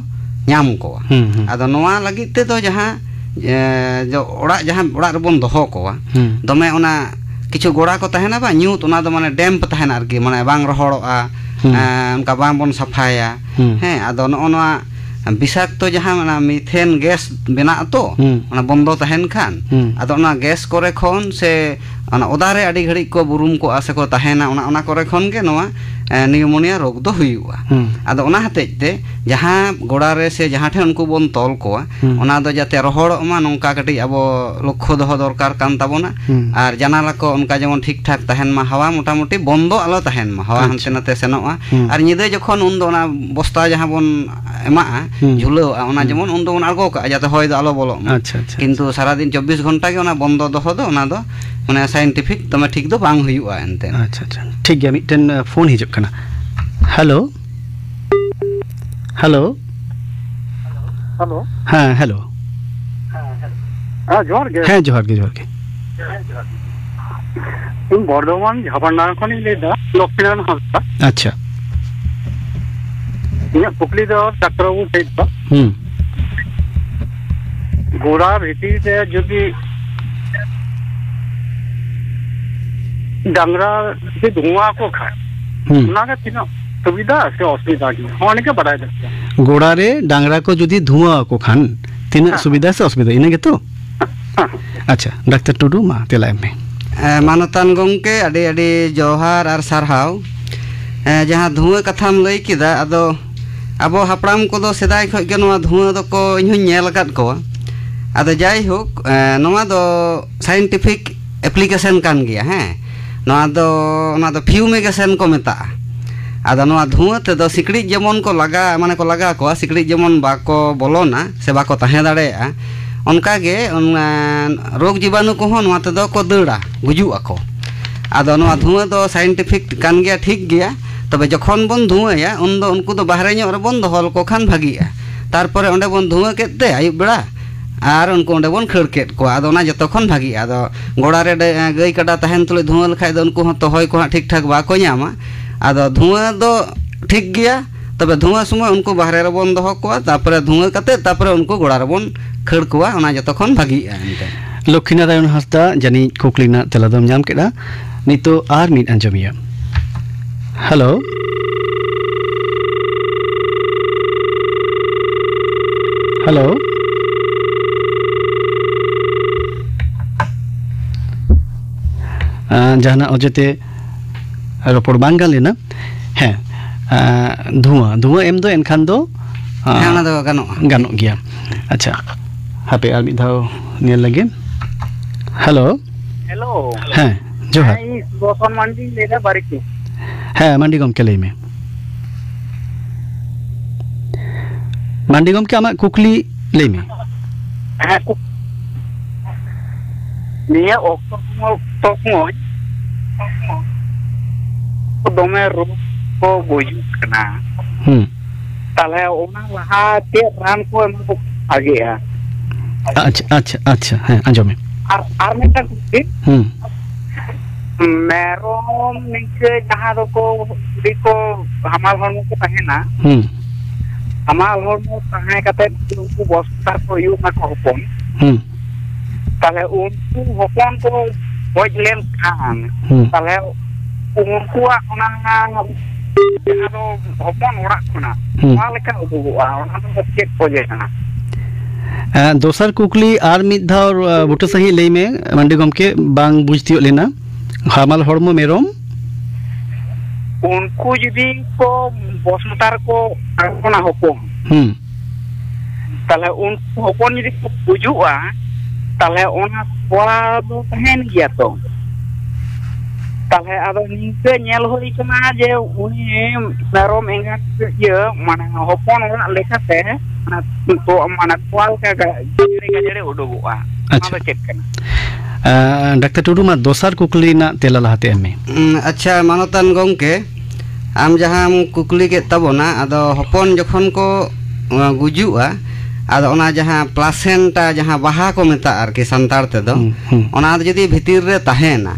ᱧᱟᱢ ᱠᱚᱣᱟ᱾ ᱦᱩᱸ, ᱦᱩᱸ᱾ ᱟᱫᱚ ᱱᱚᱣᱟ ᱞᱟᱹᱜᱤᱫ ᱛᱮᱫᱚ ᱡᱟᱦᱟᱸ, ᱮ, ᱡᱚ-, ᱚᱲᱟᱜ, ᱡᱟᱦᱟᱸ ᱚᱲᱟᱜ ᱨᱮᱵᱚᱱ ᱫᱚᱦᱚ ᱠᱚᱣᱟ, ᱦᱩᱸ᱾ ᱫᱚᱢᱮ ᱚᱱᱟ ᱠᱤᱪᱷᱩ ᱜᱚᱲᱟ ᱠᱚ ᱛᱟᱦᱮᱱᱟ ᱵᱟᱝ, ᱧᱩᱛ, ᱚᱱᱟ ᱫᱚ ᱢᱟᱱᱮ ᱰᱮᱢᱯ ᱛᱟᱦᱮᱱᱟ ᱟᱨᱠᱤ, ᱢᱟᱱᱮ ᱵᱟᱝ ᱨᱚᱦᱚᱲᱚᱜᱼᱟ, ᱦᱩᱸ᱾ ᱮ, ᱚᱱᱠᱟ ᱵᱟᱝ ᱵᱚᱱ ᱥᱟᱯᱷᱟᱭᱟ᱾ ᱦᱩᱸ᱾ ᱦᱮᱸ, ᱟᱫᱚ ᱱᱚᱜᱼᱚ ᱱᱚᱣᱟ ᱵᱤᱥᱟᱠᱛᱚ ᱡᱟᱦᱟᱸ ᱚᱱᱟ ᱢᱤᱛᱷᱮᱱ ᱜᱮᱥ ᱵᱮᱱᱟᱜ ᱟᱛᱚ, ᱦᱩᱸ᱾ ᱚᱱᱟ ᱵᱚᱱᱫᱚ ᱛᱟᱦᱮᱱ ᱠᱷᱟᱱ, ᱦᱩᱸ᱾ ᱟᱫᱚ ᱚᱱᱟ ᱜᱮᱥ ᱠᱚᱨᱮ ᱠᱷᱚᱱ ᱥᱮ ᱚᱱᱟ ᱚᱫᱟ ᱨᱮ ᱟᱹᱰᱤ ᱜᱷᱟᱹᱲᱤᱡ ᱠᱚ ᱵᱩᱨᱩᱢ ᱠᱚᱜᱼᱟ ᱥᱮᱠᱚ ᱛᱟᱦᱮᱱᱟ, ᱚᱱᱟ, ᱚᱱᱟ ᱠᱚᱨᱮ ᱠᱷᱚᱱ ᱜᱮ ᱱᱚᱣᱟ, ᱮ, ᱱᱤᱭᱩᱢᱳᱱᱤᱭᱟ ᱨᱳᱜᱽ ᱫᱚ ᱦᱩᱭᱩᱜᱼᱟ᱾ ᱦᱩᱸ᱾ ᱟᱫᱚ ᱚᱱᱟ ᱦᱚᱛᱮᱡ ᱛᱮ ᱡᱟᱦᱟᱸ ᱜᱚᱲᱟ ᱨᱮ ᱥᱮ ᱡᱟᱦᱟᱸ ᱴᱷᱮᱱ ᱩᱱᱠᱩ ᱵᱚᱱ ᱛᱚᱞ ᱠᱚᱣᱟ, ᱦᱩᱸ᱾ ᱚᱱᱟ ᱫᱚ ᱡᱟᱛᱮ ᱨᱚᱦᱚᱲᱚᱜ ᱢᱟ, ᱱᱚᱝᱠᱟ ᱠᱟᱹᱴᱤᱡ ᱟᱵᱚ ᱞᱚᱠᱠᱷᱚ ᱫᱚᱦᱚ ᱫᱚᱨᱠᱟᱨ ᱠᱟᱱ ᱛᱟᱵᱚᱱᱟ᱾ ᱦᱩᱸ᱾ ᱟᱨ ᱡᱟᱱᱟᱞᱟ ᱠᱚ ᱚᱱᱠᱟ ᱡᱮᱢᱚᱱ ᱴᱷᱤᱠ ᱴᱷᱟᱠ ᱛᱟᱦᱮᱱ ᱢᱟ, ᱦᱟᱣᱟ ᱢᱚᱴᱟᱢᱩᱴᱤ ᱵᱚᱱᱫᱚ ᱟᱞᱚ ᱛᱟᱦᱮᱱ ᱢᱟ, ᱦᱟᱣᱟ ᱟᱪᱪᱷᱟ᱾ ᱦᱟᱱᱛᱮ ᱱᱟᱛᱮ ᱥᱮᱱᱚᱜᱼᱟ᱾ ᱦᱩᱸ᱾ ᱟᱨ ᱧᱤᱫᱟᱹ ᱡᱚᱠᱷᱚᱱ ᱩᱱ ᱫᱚ ᱚᱱᱟ ᱵᱚᱥᱛᱟ ᱡᱟᱦᱟᱸ ᱵᱚᱱ ᱮᱢᱟᱜᱼᱟ, ᱦᱩᱸ᱾ ᱡᱷᱩᱞᱟᱹᱣᱟᱜᱼᱟ, ᱚᱱᱟ ᱦᱩᱸ᱾ ᱡᱮᱢᱚᱱ ᱩᱱ ᱫᱚᱵᱚᱱ ᱟᱬᱜᱚ ᱠᱟᱜᱼᱟ, ᱡᱟᱛᱮ ᱦᱚᱭ ᱫᱚ ᱟᱞᱚ ᱵᱚᱞᱚᱜ ᱢᱟ᱾ ᱟᱪᱪᱷᱟ, ᱟᱪᱪᱷᱟ, ᱠᱤᱱᱛᱩ ᱟᱪᱪᱷᱟ᱾ ᱥᱟᱨᱟᱫᱤᱱ ᱪᱚᱵᱵᱤᱥ ᱜᱷᱚᱱᱴᱟ ᱜᱮ ᱚᱱᱟ ᱵᱚᱱᱫᱚ ᱫᱚᱦᱚ ᱫᱚ, ᱚᱱᱟ ᱫᱚ ᱢᱟᱱᱮ ᱥᱟᱭᱮᱱᱴᱤᱯᱷᱤᱠ ᱫᱚᱢᱮ ᱴᱷᱤᱠ ᱫᱚ ᱵᱟᱝ ᱦᱩᱭᱩᱜᱼᱟ ᱮᱱᱛᱮ᱾ ᱟᱪᱪᱷᱟ, ᱟᱪᱪᱷᱟ, ᱴᱷᱤᱠ ᱜᱮᱭᱟ, ᱢᱤᱫᱴᱮᱱ, ᱮ, ᱯᱷᱳᱱ ᱦᱤᱡᱩᱜ ᱠᱟᱱᱟ᱾ Hello, hello. ᱦᱮᱞᱳ᱾ ᱦᱮᱸ, ᱦᱮᱞᱳ᱾ ᱦᱮᱸ, ᱡᱚᱦᱟᱨ ᱜᱮ᱾ ᱦᱮᱸ, ᱡᱚᱦᱟᱨ ᱜᱮ, ᱡᱚᱦᱟᱨ ᱜᱮ᱾ ᱤᱧ ᱵᱚᱨᱫᱷᱚᱢᱟᱱ ᱡᱷᱟᱯᱟᱰᱟᱝᱜᱟ ᱠᱷᱚᱱᱤᱧ ᱞᱟᱹᱭᱫᱟ, ᱞᱚᱠᱠᱷᱤᱱᱟᱨᱟᱭᱚᱱ ᱦᱟᱸᱥᱫᱟ᱾ ᱟᱪᱪᱷᱟ᱾ ᱤᱧᱟᱹᱜ ᱠᱩᱠᱞᱤ ᱫᱚ ᱰᱟᱠᱛᱟᱨ ᱵᱟᱹᱵᱩ ᱴᱷᱮᱱ ᱫᱚ, ᱦᱩᱸ᱾ ᱜᱚᱲᱟ ᱵᱷᱤᱛᱤᱨ ᱨᱮ ᱡᱩᱫᱤ ᱰᱟᱝᱨᱟ ᱡᱩᱫᱤ ᱫᱷᱩᱣᱟᱹ ᱟᱠᱚ ᱠᱷᱟᱱ, ᱦᱩᱸ᱾ ᱚᱱᱟᱜᱮ ᱛᱤᱱᱟᱹᱜ ᱥᱩᱵᱤᱫᱷᱟ ᱥᱮ ᱚᱥᱩᱵᱤᱫᱷᱟ ᱜᱮᱭᱟ, ᱦᱚᱸ, ᱚᱱᱟᱜᱮ ᱵᱟᱰᱟᱭ ᱫᱚᱨᱠᱟᱨ᱾ ᱜᱚᱲᱟ ᱨᱮ ᱰᱟᱝᱨᱟ ᱠᱚ ᱡᱩᱫᱤ ᱫᱷᱩᱣᱟᱹ ᱟᱠᱚ ᱠᱷᱟᱱ ᱛᱤᱱᱟᱹᱜ ᱦᱮᱸ᱾ ᱥᱩᱵᱤᱫᱷᱟ ᱥᱮ ᱚᱥᱩᱵᱤᱫᱷᱟ, ᱤᱱᱟᱹ ᱜᱮᱛᱚ? ᱦᱮᱸ᱾ ᱟᱪᱪᱷᱟ, ᱰᱟᱠᱛᱟᱨ ᱴᱩᱰᱩ, ᱢᱟ ᱛᱮᱞᱟ ᱮᱢ ᱢᱮ᱾ ᱮ, ᱢᱟᱱᱚᱛᱟᱱ ᱜᱚᱢᱠᱮ, ᱟᱹᱰᱤ ᱟᱹᱰᱤ ᱡᱚᱦᱟᱨ ᱟᱨ ᱥᱟᱨᱦᱟᱣ᱾ ᱮ, ᱡᱟᱦᱟᱸ ᱫᱷᱩᱣᱟᱹ ᱠᱟᱛᱷᱟᱢ ᱞᱟᱹᱭ ᱠᱮᱫᱟ, ᱟᱫᱚ ᱟᱵᱚ ᱦᱟᱯᱲᱟᱢ ᱠᱚᱫᱚ ᱥᱮᱫᱟᱭ ᱠᱷᱚᱱ ᱜᱮ ᱱᱚᱣᱟ ᱫᱷᱩᱣᱟᱹ ᱫᱚᱠᱚ, ᱤᱧ ᱦᱚᱸᱧ ᱧᱮᱞ ᱟᱠᱟᱫ ᱠᱚᱣᱟ᱾ ᱟᱫᱚ ᱡᱟᱭᱦᱳᱠ, ᱮ, ᱱᱚᱣᱟ ᱫᱚ scientific application ᱠᱟᱱ ᱜᱮᱭᱟ, ᱦᱮᱸ᱾ ᱱᱚᱣᱟ ᱫᱚ, ᱚᱱᱟ ᱫᱚ fumigation ᱠᱚ ᱢᱮᱛᱟᱜᱼᱟ᱾ ᱟᱫᱚ ᱱᱚᱣᱟ ᱫᱷᱩᱣᱟᱹ ᱛᱮᱫᱚ ᱥᱤᱠᱲᱤᱡ ᱡᱮᱢᱚᱱ ᱠᱚ ᱞᱟᱜᱟ, ᱢᱟᱱᱮ ᱠᱚ ᱞᱟᱜᱟ ᱠᱚᱣᱟ, ᱥᱤᱠᱲᱤᱡ ᱡᱮᱢᱚᱱ ᱵᱟᱠᱚ ᱵᱚᱞᱚᱱᱟ ᱥᱮ ᱵᱟᱠᱚ ᱛᱟᱦᱮᱸ ᱫᱟᱲᱮᱭᱟᱜᱼᱟ, ᱚᱱᱠᱟᱜᱮ ᱚᱱᱟ ᱨᱳᱜᱽ ᱡᱤᱵᱟᱱᱩ ᱠᱚᱦᱚᱸ ᱱᱚᱣᱟ ᱛᱮᱫᱚ ᱠᱚ ᱫᱟᱹᱲᱟ, ᱜᱩᱡᱩᱜ ᱟᱠᱚ᱾ ᱟᱫᱚ ᱱᱚᱣᱟ ᱫᱷᱩᱣᱟᱹ ᱫᱚ scientific ᱠᱟᱱ ᱜᱮᱭᱟ, ᱴᱷᱤᱠ ᱜᱮᱭᱟ᱾ ᱛᱚᱵᱮ ᱡᱚᱠᱷᱚᱱ ᱵᱚᱱ ᱫᱷᱩᱣᱟᱹᱭᱟ, ᱩᱱᱫᱚ ᱩᱱᱠᱩ ᱫᱚ ᱵᱟᱦᱨᱮ ᱧᱚᱜ ᱨᱮᱵᱚᱱ ᱫᱚᱦᱚ ᱞᱮᱠᱚ ᱠᱷᱟᱱ ᱵᱷᱟᱜᱤᱜᱼᱟ᱾ ᱛᱟᱨᱯᱚᱨᱮ ᱚᱸᱰᱮ ᱵᱚᱱ ᱫᱷᱩᱣᱟᱹ ᱠᱮᱫ ᱛᱮ ᱟᱹᱭᱩᱵ ᱵᱮᱲᱟ, ᱟᱨ ᱩᱱᱠᱩ ᱚᱸᱰᱮ ᱵᱚᱱ ᱠᱷᱟᱹᱲ ᱠᱮᱫ ᱠᱚᱣᱟ᱾ ᱟᱫᱚ ᱚᱱᱟ ᱡᱚᱛᱚ ᱠᱷᱚᱱ ᱵᱷᱟᱜᱤᱜᱼᱟ᱾ ᱟᱫᱚ ᱜᱚᱲᱟ ᱨᱮ ᱰᱟᱹ-, ᱜᱟᱹᱭ ᱠᱟᱰᱟ ᱛᱟᱦᱮᱱ ᱛᱩᱞᱩᱡ ᱫᱷᱩᱣᱟᱹ ᱞᱮᱠᱷᱟᱡ ᱫᱚ ᱩᱱᱠᱩ ᱦᱚᱸ ᱛᱚ ᱦᱚᱭ ᱠᱚ ᱦᱟᱸᱜ ᱴᱷᱤᱠ ᱴᱷᱟᱠ ᱵᱟᱠᱚ ᱧᱟᱢᱟ᱾ ᱟᱫᱚ ᱫᱷᱩᱣᱟᱹ ᱫᱚ ᱴᱷᱤᱠ ᱜᱮᱭᱟ, ᱛᱚᱵᱮ ᱫᱷᱩᱣᱟᱹ ᱥᱚᱢᱚᱭ ᱩᱱᱠᱩ ᱵᱟᱦᱨᱮ ᱨᱮᱵᱚᱱ ᱫᱚᱦᱚ ᱠᱚᱣᱟ, ᱛᱟᱨᱯᱚᱨᱮ ᱫᱷᱩᱣᱟᱹ ᱠᱟᱛᱮ ᱛᱟᱨᱯᱚᱨᱮ ᱩᱱᱠᱩ ᱜᱚᱲᱟ ᱨᱮᱵᱚᱱ ᱠᱷᱟᱹᱲ ᱠᱚᱣᱟ, ᱚᱱᱟ ᱡᱚᱛᱚ ᱠᱷᱚᱱ ᱵᱷᱟᱜᱤᱜᱼᱟ ᱮᱱᱛᱮ᱾ ᱞᱚᱠᱠᱷᱤᱱᱟᱨᱟᱭᱚᱱ ᱦᱟᱸᱥᱫᱟ, ᱡᱟᱹᱱᱤᱡ ᱠᱩᱠᱞᱤ ᱨᱮᱱᱟᱜ ᱛᱮᱞᱟ ᱫᱚᱢ ᱧᱟᱢ ᱠᱮᱫᱟ᱾ ᱱᱤᱛᱚᱜ ᱟᱨ ᱢᱤᱫ ᱟᱸᱡᱚᱢᱤᱭᱟᱹ᱾ ᱦᱮᱞᱳ᱾ ᱦᱮᱞᱳ᱾ ᱟᱸ, ᱡᱟᱦᱟᱱᱟᱜ ᱚᱡᱮᱛᱮ ᱨᱚᱯᱚᱲ ᱵᱟᱝ ᱜᱟᱱ ᱞᱮᱱᱟ᱾ ᱦᱮᱸ, ᱟᱸ, ᱫᱷᱩᱣᱟᱹ, ᱫᱷᱩᱣᱟᱹ ᱮᱢ ᱫᱚ ᱮᱱᱠᱷᱟᱱ ᱫᱚ, ᱟᱸ, ᱦᱮᱸ, ᱚᱱᱟ ᱫᱚ ᱜᱟᱱᱚᱜᱼᱟ᱾ ᱜᱟᱱᱚᱜ ᱜᱮᱭᱟ᱾ ᱟᱪᱪᱷᱟ, ᱦᱟᱯᱮ ᱟᱨ ᱢᱤᱫ ᱫᱷᱟᱣ ᱧᱮᱞ ᱞᱮᱜᱮ᱾ ᱦᱮᱞᱳ᱾ ᱦᱮᱞᱳ᱾ ᱦᱮᱸ, ᱡᱚᱦᱟᱨ᱾ ᱦᱮᱸ, ᱤᱧ ᱥᱩᱫᱚᱨᱥᱚᱱ ᱢᱟᱱᱰᱤᱧ ᱞᱟᱹᱭᱫᱟ, ᱵᱟᱨᱤᱠᱩ᱾ ᱦᱮᱸ, ᱢᱟᱱᱰᱤ ᱜᱚᱢᱠᱮ, ᱞᱟᱹᱭ ᱢᱮ᱾ ᱢᱟᱱᱰᱤ ᱜᱚᱢᱠᱮ, ᱟᱢᱟᱜ ᱠᱩᱠᱞᱤ ᱞᱟᱹᱭ ᱢᱮ᱾ ᱦᱮᱸ, ᱠᱩ-, ᱱᱤᱭᱟᱹ ᱚᱠᱛᱚ ᱥᱚᱢᱚᱭ, ᱚᱠᱛᱚ ᱥᱚᱢᱚᱭ ᱫᱚᱢᱮ ᱨᱳᱜᱽ ᱠᱚ ᱜᱩᱡᱩᱜ ᱠᱟᱱᱟ᱾ ᱦᱩᱸ᱾ ᱛᱟᱦᱞᱮ ᱚᱱᱟ ᱞᱟᱦᱟ ᱪᱮᱫ ᱨᱟᱱ ᱠᱚ ᱮᱢᱟ ᱠᱚ ᱵᱷᱟᱜᱮᱜᱼᱟ? ᱟᱪᱪᱷᱟ, ᱟᱪᱪᱷᱟ, ᱟᱪᱪᱷᱟ, ᱦᱮᱸ, ᱟᱸᱡᱚᱢ ᱢᱮ᱾ ᱟᱨ, ᱟᱨ ᱢᱤᱫᱴᱟᱝ ᱠᱩᱠᱞᱤ, ᱦᱩᱸ᱾ ᱢᱮᱨᱚᱢ ᱱᱤᱝᱠᱟᱹ ᱡᱟᱦᱟᱸ ᱫᱚᱠᱚ ᱟᱹᱰᱤ ᱠᱚ ᱦᱟᱢᱟᱞ ᱦᱚᱲᱢᱚ ᱠᱚ ᱛᱟᱦᱮᱱᱟ, ᱦᱩᱸ᱾ ᱦᱟᱢᱟᱞ ᱦᱚᱲᱢᱚ ᱛᱟᱦᱮᱸ ᱠᱟᱛᱮ ᱡᱩᱫᱤ ᱩᱱᱠᱩ ᱵᱚᱥᱛᱟ ᱠᱚ ᱦᱩᱭᱩᱜ ᱢᱟᱠᱚ ᱦᱚᱯᱚᱱ, ᱦᱩᱸ᱾ ᱛᱟᱦᱞᱮ ᱩᱱᱠᱩ ᱦᱚᱯᱚᱱ ᱠᱚ ᱜᱚᱡ ᱞᱮᱱᱠᱷᱟᱱ, ᱦᱩᱸ᱾ ᱛᱟᱦᱞᱮ ᱩᱱᱠᱩᱣᱟᱜ ᱚᱱᱟ ᱡᱟᱦᱟᱸ ᱫᱚ ᱦᱚᱯᱚᱱ ᱚᱲᱟᱜ ᱠᱷᱚᱱᱟᱜ ᱦᱩᱸ᱾ ᱚᱠᱟ ᱞᱮᱠᱟ ᱩᱰᱩᱠᱚᱜᱼᱟ, ᱚᱱᱟ ᱫᱚ ᱪᱮᱫ ᱚᱡᱮ ᱠᱟᱱᱟ? ᱮᱸ, ᱫᱚᱥᱟᱨ ᱠᱩᱠᱞᱤ ᱟᱨ ᱢᱤᱫ ᱫᱷᱟᱣ, ᱟ, ᱵᱩᱴᱟᱹ ᱥᱟᱺᱦᱤᱡ ᱞᱟᱹᱭ ᱢᱮ ᱢᱟᱱᱰᱤ ᱜᱚᱢᱠᱮ, ᱵᱟᱝ ᱵᱩᱡᱽ ᱛᱤᱭᱳᱜ ᱞᱮᱱᱟ᱾ ᱦᱟᱢᱟᱞ ᱦᱚᱲᱢᱚ ᱢᱮᱨᱚᱢ? ᱩᱱᱠᱩ ᱡᱩᱫᱤ ᱠᱚ ᱵᱚᱥᱢᱚᱛᱟ ᱨᱮᱠᱚ ᱟᱬᱜᱚᱱᱟ ᱦᱚᱯᱚᱱ, ᱦᱩᱸ᱾ ᱛᱟᱦᱞᱮ ᱩᱱᱠᱩ ᱦᱚᱯᱚᱱ ᱡᱩᱫᱤ ᱠᱚ ᱜᱩᱡᱩᱜᱼᱟ, ᱛᱟᱦᱞᱮ ᱚᱱᱟ ᱛᱚᱣᱟ ᱫᱚ ᱛᱟᱦᱮᱱ ᱜᱮᱭᱟ ᱛᱚ᱾ ᱛᱟᱦᱞᱮ ᱟᱫᱚ ᱱᱤᱝᱠᱟᱹ ᱧᱮᱞ ᱦᱩᱭ ᱠᱟᱱᱟ ᱡᱮ ᱩᱱᱤ ᱢᱮᱨᱚᱢ ᱮᱸᱜᱟ ᱤᱭᱟᱹ, ᱢᱟᱱᱮ ᱦᱚᱯᱚᱱ ᱚᱲᱟᱜ ᱞᱮᱠᱟᱛᱮ, ᱢᱟᱱᱮ ᱛᱚ-, ᱢᱟᱱᱮ ᱛᱚᱣᱟ ᱞᱮᱠᱟ ᱜᱟ-, ᱜᱟᱡᱮᱲᱮ ᱜᱟᱡᱮᱲᱮ ᱩᱰᱩᱠᱚᱜᱼᱟ᱾ ᱚᱱᱟ ᱟᱪᱪᱷᱟ᱾ ᱫᱚ ᱪᱮᱫ ᱠᱟᱱᱟ? ᱟᱸ, ᱰᱟᱠᱛᱟᱨ ᱴᱩᱰᱩ, ᱢᱟ ᱫᱚᱥᱟᱨ ᱠᱩᱠᱞᱤ ᱨᱮᱱᱟᱜ ᱛᱮᱞᱟ ᱞᱟᱦᱟᱛᱮ ᱮᱢ ᱢᱮ᱾ ᱩᱸ, ᱟᱪᱪᱷᱟ, ᱢᱟᱱᱚᱛᱟᱱ ᱜᱚᱢᱠᱮ, ᱟᱢ ᱡᱟᱦᱟᱸᱢ ᱠᱩᱠᱞᱤ ᱠᱮᱫ ᱛᱟᱵᱚᱱᱟ, ᱟᱫᱚ ᱦᱚᱯᱚᱱ ᱡᱚᱠᱷᱚᱱ ᱠᱚ, ᱟᱸ, ᱜᱩᱡᱩᱜᱼᱟ, ᱟᱫᱚ ᱚᱱᱟ ᱡᱟᱦᱟᱸ placenta, ᱡᱟᱦᱟᱸ ᱵᱟᱦᱟ ᱠᱚ ᱢᱮᱛᱟᱜᱼᱟ ᱟᱨᱠᱤ ᱥᱟᱱᱛᱟᱲ ᱛᱮᱫᱚ, ᱦᱩᱸ, ᱦᱩᱸ᱾ ᱚᱱᱟ ᱫᱚ ᱡᱩᱫᱤ ᱵᱷᱤᱛᱤᱨ ᱨᱮ ᱛᱟᱦᱮᱱᱟ,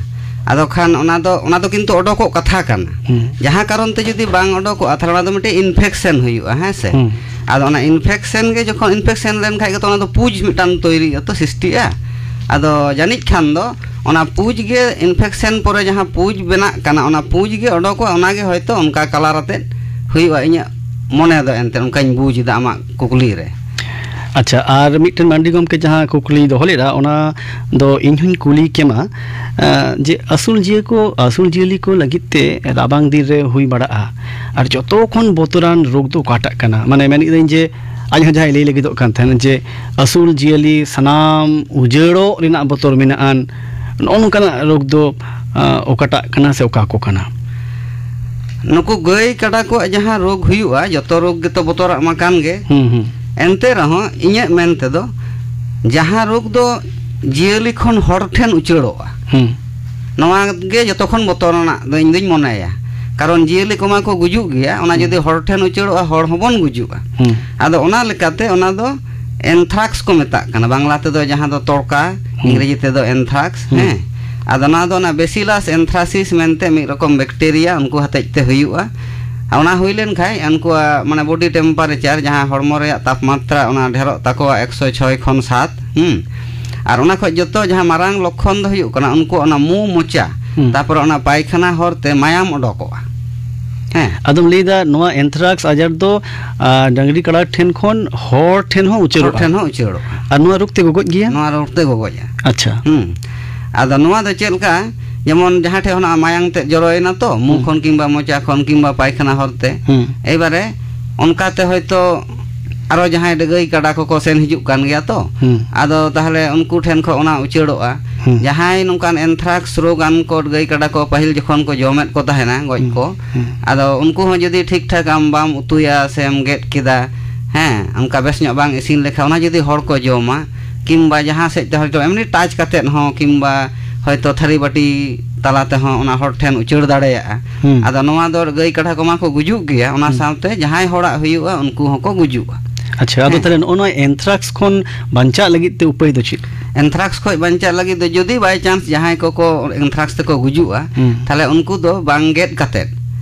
ᱟᱫᱚ ᱠᱷᱟᱱ ᱚᱱᱟ ᱫᱚ, ᱚᱱᱟ ᱫᱚ ᱠᱤᱱᱛᱩ ᱚᱰᱚᱠᱚᱜ ᱠᱟᱛᱷᱟ ᱠᱟᱱᱟ᱾ ᱦᱩᱸ᱾ ᱡᱟᱦᱟᱸ ᱠᱟᱨᱚᱱ ᱛᱮ ᱡᱩᱫᱤ ᱵᱟᱝ ᱚᱰᱚᱠᱚᱜᱼᱟ, ᱛᱟᱦᱞᱮ ᱚᱱᱟ ᱫᱚ ᱢᱤᱫᱴᱮᱱ infection ᱦᱩᱭᱩᱜᱼᱟ, ᱦᱮᱸ ᱥᱮ? ᱦᱩᱸ᱾ ᱟᱫᱚ ᱚᱱᱟ infection ᱜᱮ ᱡᱚᱠᱷᱚᱱ infection ᱞᱮᱱᱠᱷᱟᱡ ᱜᱮᱛᱚ ᱚᱱᱟ ᱫᱚ ᱯᱩᱡᱽ ᱢᱤᱫᱴᱟᱝ ᱛᱳᱭᱨᱤᱜᱼᱟ ᱛᱚ, ᱥᱨᱤᱥᱴᱤᱜᱼᱟ᱾ ᱟᱫᱚ ᱡᱟᱹᱱᱤᱡ ᱠᱷᱟᱱ ᱫᱚ ᱚᱱᱟ ᱯᱩᱡᱽ ᱜᱮ, infection ᱯᱚᱨᱮ ᱡᱟᱦᱟᱸ ᱯᱩᱡᱽ ᱵᱮᱱᱟᱜ ᱠᱟᱱᱟ, ᱚᱱᱟ ᱯᱩᱡᱽ ᱜᱮ ᱚᱰᱚᱠᱚᱜᱼᱟ, ᱚᱱᱟ ᱜᱮ ᱦᱚᱭᱛᱳ ᱚᱱᱠᱟ colour ᱟᱛᱮᱫ ᱦᱩᱭᱩᱜᱼᱟ, ᱤᱧᱟᱹᱜ ᱢᱚᱱᱮ ᱫᱚ ᱮᱱᱛᱮᱫ ᱚᱱᱠᱟᱧ ᱵᱩᱡᱽ ᱮᱫᱟ ᱟᱢᱟᱜ ᱠᱩᱠᱞᱤ ᱨᱮ᱾ ᱟᱪᱪᱷᱟ, ᱟᱨ ᱢᱤᱫᱴᱮᱱ ᱢᱟᱱᱰᱤ ᱜᱚᱢᱠᱮ ᱡᱟᱦᱟᱸ ᱠᱩᱠᱞᱤᱭ ᱫᱚᱦᱚ ᱞᱮᱫᱟ, ᱚᱱᱟ ᱫᱚ ᱤᱧ ᱦᱚᱧ ᱠᱩᱞᱤ ᱠᱮᱢᱟ, ᱮᱸ, ᱡᱮ ᱟᱹᱥᱩᱞ ᱡᱤᱭᱟᱹ ᱠᱚ, ᱟᱹᱥᱩᱞ ᱡᱤᱭᱟᱹᱞᱤ ᱠᱚ ᱞᱟᱹᱜᱤᱫ ᱛᱮ ᱨᱟᱵᱟᱝ ᱫᱤᱱ ᱨᱮ ᱦᱩᱭ ᱵᱟᱲᱟᱜᱼᱟ, ᱟᱨ ᱡᱚᱛᱚ ᱠᱷᱚᱱ ᱵᱚᱛᱚᱨᱟᱱ ᱨᱳᱜᱽ ᱫᱚ ᱚᱠᱟᱴᱟᱜ ᱠᱟᱱᱟ? ᱢᱟᱱᱮ, ᱢᱮᱱ ᱠᱤᱫᱟᱹᱧ ᱡᱮ ᱟᱡ ᱦᱚᱸ ᱡᱟᱦᱟᱸᱭ ᱞᱟᱹᱭ ᱞᱟᱹᱜᱤᱫᱚᱜ ᱠᱟᱱ ᱛᱟᱦᱮᱱ ᱡᱮ ᱟᱹᱥᱩᱞ ᱡᱤᱭᱟᱹᱞᱤ ᱥᱟᱱᱟᱢ ᱩᱡᱟᱹᱲᱚᱜ ᱨᱮᱱᱟᱜ ᱵᱚᱛᱚᱨ ᱢᱮᱱᱟᱜᱼᱟ, ᱱᱚᱜᱼᱚ ᱱᱚᱝᱠᱟᱱᱟᱜ ᱨᱳᱜᱽ ᱫᱚ, ᱟᱸ, ᱚᱠᱟᱴᱟᱜ ᱠᱟᱱᱟ ᱥᱮ ᱚᱠᱟ ᱠᱚ ᱠᱟᱱᱟ? ᱱᱩᱠᱩ ᱜᱟᱹᱭ ᱠᱟᱰᱟ ᱠᱚᱣᱟᱜ ᱡᱟᱦᱟᱸ ᱨᱳᱜᱽ ᱦᱩᱭᱩᱜᱼᱟ, ᱡᱚᱛᱚ ᱨᱳᱜᱽ ᱜᱮᱛᱚ ᱵᱚᱛᱚᱨᱟᱜ ᱢᱟ ᱠᱟᱱ ᱜᱮ᱾ ᱦᱩᱸ, ᱦᱩᱸ᱾ ᱮᱱᱛᱮ ᱨᱮᱦᱚᱸ ᱤᱧᱟᱹᱜ ᱢᱮᱱ ᱛᱮᱫᱚ ᱡᱟᱦᱟᱸ ᱨᱳᱜᱽ ᱫᱚ ᱡᱤᱭᱟᱹᱞᱤ ᱠᱷᱚᱱ ᱦᱚᱲ ᱴᱷᱮᱱ ᱩᱪᱟᱹᱲᱚᱜᱼᱟ, ᱦᱩᱸ᱾ ᱱᱚᱣᱟ ᱜᱮ ᱡᱚᱛᱚ ᱠᱷᱚᱱ ᱵᱚᱛᱚᱨᱟᱱᱟᱜ ᱫᱚ ᱤᱧ ᱫᱩᱧ ᱢᱚᱱᱮᱭᱟ᱾ ᱠᱟᱨᱚᱱ ᱡᱤᱭᱟᱹᱞᱤ ᱠᱚᱢᱟ ᱠᱚ ᱜᱩᱡᱩᱜ ᱜᱮᱭᱟ, ᱚᱱᱟ ᱦᱩᱸ᱾ ᱡᱩᱫᱤ ᱦᱚᱲ ᱴᱷᱮᱱ ᱩᱪᱟᱹᱲᱚᱜᱼᱟ, ᱦᱚᱲ ᱦᱚᱸᱵᱚᱱ ᱜᱩᱡᱩᱜᱼᱟ᱾ ᱦᱩᱸ᱾ ᱟᱫᱚ ᱚᱱᱟ ᱞᱮᱠᱟᱛᱮ ᱚᱱᱟ ᱫᱚ anthrax ᱠᱚ ᱢᱮᱛᱟᱜ ᱠᱟᱱᱟ, ᱵᱟᱝᱞᱟ ᱛᱮᱫᱚ ᱡᱟᱦᱟᱸ ᱫᱚ ᱛᱚᱲᱠᱟ, ᱦᱩᱸ᱾ ᱤᱝᱨᱮᱡᱤ ᱛᱮᱫᱚ anthrax, ᱦᱩᱸ᱾ ᱦᱮᱸ᱾ ᱟᱫᱚ ᱱᱚᱣᱟ ᱫᱚ ᱚᱱᱟ Bacillus anthracis ᱢᱮᱱᱛᱮ ᱢᱤᱫ ᱨᱚᱠᱚᱢ bacteria, ᱩᱱᱠᱩ ᱦᱚᱛᱮᱡ ᱛᱮ ᱦᱩᱭᱩᱜᱼᱟ᱾ ᱟᱨ ᱚᱱᱟ ᱦᱩᱭ ᱞᱮᱱ ᱠᱷᱟᱡ ᱩᱱᱠᱩᱣᱟᱜ ᱢᱟᱱᱮ ᱵᱚᱰᱤ ᱴᱮᱢᱯᱟᱨᱮᱪᱟᱨ, ᱡᱟᱦᱟᱸ ᱦᱚᱲᱢᱚ ᱨᱮᱭᱟᱜ ᱛᱟᱯᱢᱟᱛᱨᱟ, ᱚᱱᱟ ᱰᱷᱮᱨᱚᱜ ᱛᱟᱠᱚᱣᱟ ᱮᱠᱥᱚ ᱪᱷᱚᱭ ᱠᱷᱚᱱ ᱥᱟᱛ᱾ ᱦᱩᱸ᱾ ᱟᱨ ᱚᱱᱟ ᱠᱷᱚᱡ ᱡᱚᱛᱚ ᱡᱟᱦᱟᱸ ᱢᱟᱨᱟᱝ ᱞᱚᱠᱠᱷᱚᱱ ᱫᱚ ᱦᱩᱭᱩᱜ ᱠᱟᱱᱟ ᱩᱱᱠᱩ ᱚᱱᱟ ᱢᱩ ᱢᱚᱪᱟ, ᱦᱩᱸ᱾ ᱛᱟᱯᱚᱨᱮ ᱚᱱᱟ ᱯᱟᱭᱠᱷᱟᱱᱟ ᱦᱚᱨᱛᱮ ᱢᱟᱭᱟᱢ ᱚᱰᱚᱠᱚᱜᱼᱟ᱾ ᱦᱮᱸ᱾ ᱟᱫᱚᱢ ᱞᱟᱹᱭᱫᱟ ᱱᱚᱣᱟ ᱮᱱᱛᱷᱨᱟᱠᱥ ᱟᱡᱟᱨ ᱫᱚ, ᱟ, ᱰᱟᱝᱨᱤ ᱠᱟᱰᱟ ᱴᱷᱮᱱ ᱠᱷᱚᱱ ᱦᱚᱲ ᱴᱷᱮᱱ ᱦᱚᱸ ᱦᱚᱲ ᱩᱪᱟᱹᱲᱚᱜᱼᱟ? ᱴᱷᱮᱱ ᱦᱚᱸ ᱩᱪᱟᱹᱲᱚᱜᱼᱟ᱾ ᱟᱨ ᱱᱚᱣᱟ ᱨᱳᱜᱽ ᱛᱮ ᱜᱚᱜᱚᱡ ᱜᱮᱭᱟ? ᱱᱚᱣᱟ ᱨᱳᱜᱽ ᱛᱮ ᱜᱚᱜᱚᱡᱼᱟ᱾ ᱟᱪᱪᱷᱟ᱾ ᱦᱩᱸ᱾ ᱟᱫᱚ ᱱᱚᱣᱟ ᱫᱚ ᱪᱮᱫ ᱞᱮᱠᱟ, ᱡᱮᱢᱚᱱ ᱡᱟᱦᱟᱸ ᱴᱷᱮᱡ ᱠᱷᱚᱱᱟᱜ ᱢᱟᱭᱟᱝ ᱛᱮᱫ ᱡᱚᱨᱚᱭᱮᱱᱟ ᱛᱚ, ᱢᱩ ᱦᱩᱸ᱾ ᱠᱷᱚᱱ ᱠᱤᱝᱵᱟ ᱢᱚᱪᱟ ᱠᱷᱚᱱ ᱠᱤᱝᱵᱟ ᱯᱟᱭᱠᱷᱟᱱᱟ ᱦᱚᱨᱛᱮ, ᱦᱩᱸ᱾ ᱮᱭᱵᱟᱨᱮ ᱚᱱᱠᱟᱛᱮ ᱦᱚᱭᱛᱳ ᱟᱨᱚ ᱡᱟᱦᱟᱸᱭ ᱜᱟᱹᱭ ᱠᱟᱰᱟ ᱠᱚᱠᱚ ᱥᱮᱱ ᱦᱤᱡᱩᱜ ᱠᱟᱱ ᱜᱮᱭᱟ ᱛᱚ, ᱦᱩᱸ᱾ ᱟᱫᱚ ᱛᱟᱦᱞᱮ ᱩᱱᱠᱩ ᱴᱷᱮᱱ ᱠᱷᱚᱱ ᱚᱱᱟ ᱩᱪᱟᱹᱲᱚᱜᱼᱟ᱾ ᱦᱩᱸ᱾ ᱡᱟᱦᱟᱸᱭ ᱱᱚᱝᱠᱟᱱ ᱮᱱᱛᱷᱨᱟᱠᱥ ᱨᱳᱜᱽ ᱟᱱ ᱠᱚ ᱜᱟᱹᱭ ᱠᱟᱰᱟ ᱠᱚ ᱯᱟᱹᱦᱤᱞ ᱡᱚᱠᱷᱚᱱ ᱠᱚ ᱡᱚᱢᱮᱫ ᱠᱚ ᱛᱟᱦᱮᱱᱟ, ᱜᱚᱡ ᱦᱩᱸ᱾ ᱠᱚ, ᱦᱩᱸ᱾ ᱟᱫᱚ ᱩᱱᱠᱩ ᱦᱚᱸ ᱡᱩᱫᱤ ᱴᱷᱤᱠ ᱴᱷᱟᱠ ᱟᱢ ᱵᱟᱢ ᱩᱛᱩᱭᱟ ᱥᱮᱢ ᱜᱮᱫ ᱠᱮᱫᱟ, ᱦᱮᱸ, ᱚᱱᱠᱟ ᱵᱮᱥ ᱧᱚᱜ ᱵᱟᱝ ᱤᱥᱤᱱ ᱞᱮᱠᱷᱟᱱ ᱚᱱᱟ ᱡᱩᱫᱤ ᱦᱚᱲ ᱠᱚ ᱡᱚᱢᱟ, ᱠᱤᱢᱵᱟ ᱡᱟᱦᱟᱸ ᱥᱮᱫ ᱛᱮ ᱦᱚᱭᱛᱳ ᱮᱢᱱᱤ ᱴᱟᱪ ᱠᱟᱛᱮᱫ ᱦᱚᱸ, ᱠᱤᱢᱵᱟ ᱦᱚᱭᱛᱳ ᱛᱷᱟᱹᱨᱤ ᱵᱟᱹᱴᱤ ᱛᱟᱞᱟ ᱛᱮᱦᱚᱸ ᱚᱱᱟ ᱦᱚᱲ ᱴᱷᱮᱱ ᱩᱪᱟᱹᱲ ᱫᱟᱲᱮᱭᱟᱜᱼᱟ᱾ ᱦᱩᱸ᱾ ᱟᱫᱚ ᱱᱚᱣᱟ ᱫᱚ ᱜᱟᱹᱭ ᱠᱟᱰᱟ ᱠᱚᱢᱟ ᱠᱚ ᱜᱩᱡᱩᱜ ᱜᱮᱭᱟ, ᱚᱱᱟ ᱦᱩᱸ᱾ ᱥᱟᱶᱛᱮ ᱡᱟᱦᱟᱸᱭ ᱦᱚᱲᱟᱜ ᱦᱩᱭᱩᱜᱼᱟ, ᱩᱱᱠᱩ ᱦᱚᱸᱠᱚ ᱜᱩᱡᱩᱜᱼᱟ᱾ ᱟᱪᱪᱷᱟ, ᱟᱫᱚ ᱦᱮᱸ᱾ ᱛᱟᱦᱞᱮ ᱱᱚᱜᱼᱚ ᱱᱚᱣᱟ ᱮᱱᱛᱷᱨᱟᱠᱥ ᱠᱷᱚᱱ ᱵᱟᱧᱪᱟᱜ ᱞᱟᱹᱜᱤᱫ ᱛᱮ ᱩᱯᱟᱹᱭ ᱫᱚ ᱪᱮᱫ? ᱮᱱᱛᱷᱨᱟᱠᱥ ᱠᱷᱚᱱ ᱵᱟᱧᱪᱟᱜ ᱞᱟᱹᱜᱤᱫ ᱫᱚ ᱡᱩᱫᱤ by chance ᱡᱟᱦᱟᱸᱭ ᱠᱚᱠᱚ ᱮᱱᱛᱷᱨᱟᱠᱥ ᱛᱮᱠᱚ ᱜᱩᱡᱩᱜᱼᱟ, ᱦᱩᱸ᱾ ᱛᱟᱦᱞᱮ ᱩᱱᱠᱩ ᱫᱚ ᱵᱟᱝ ᱜᱮᱫ ᱠᱟᱛᱮᱫ,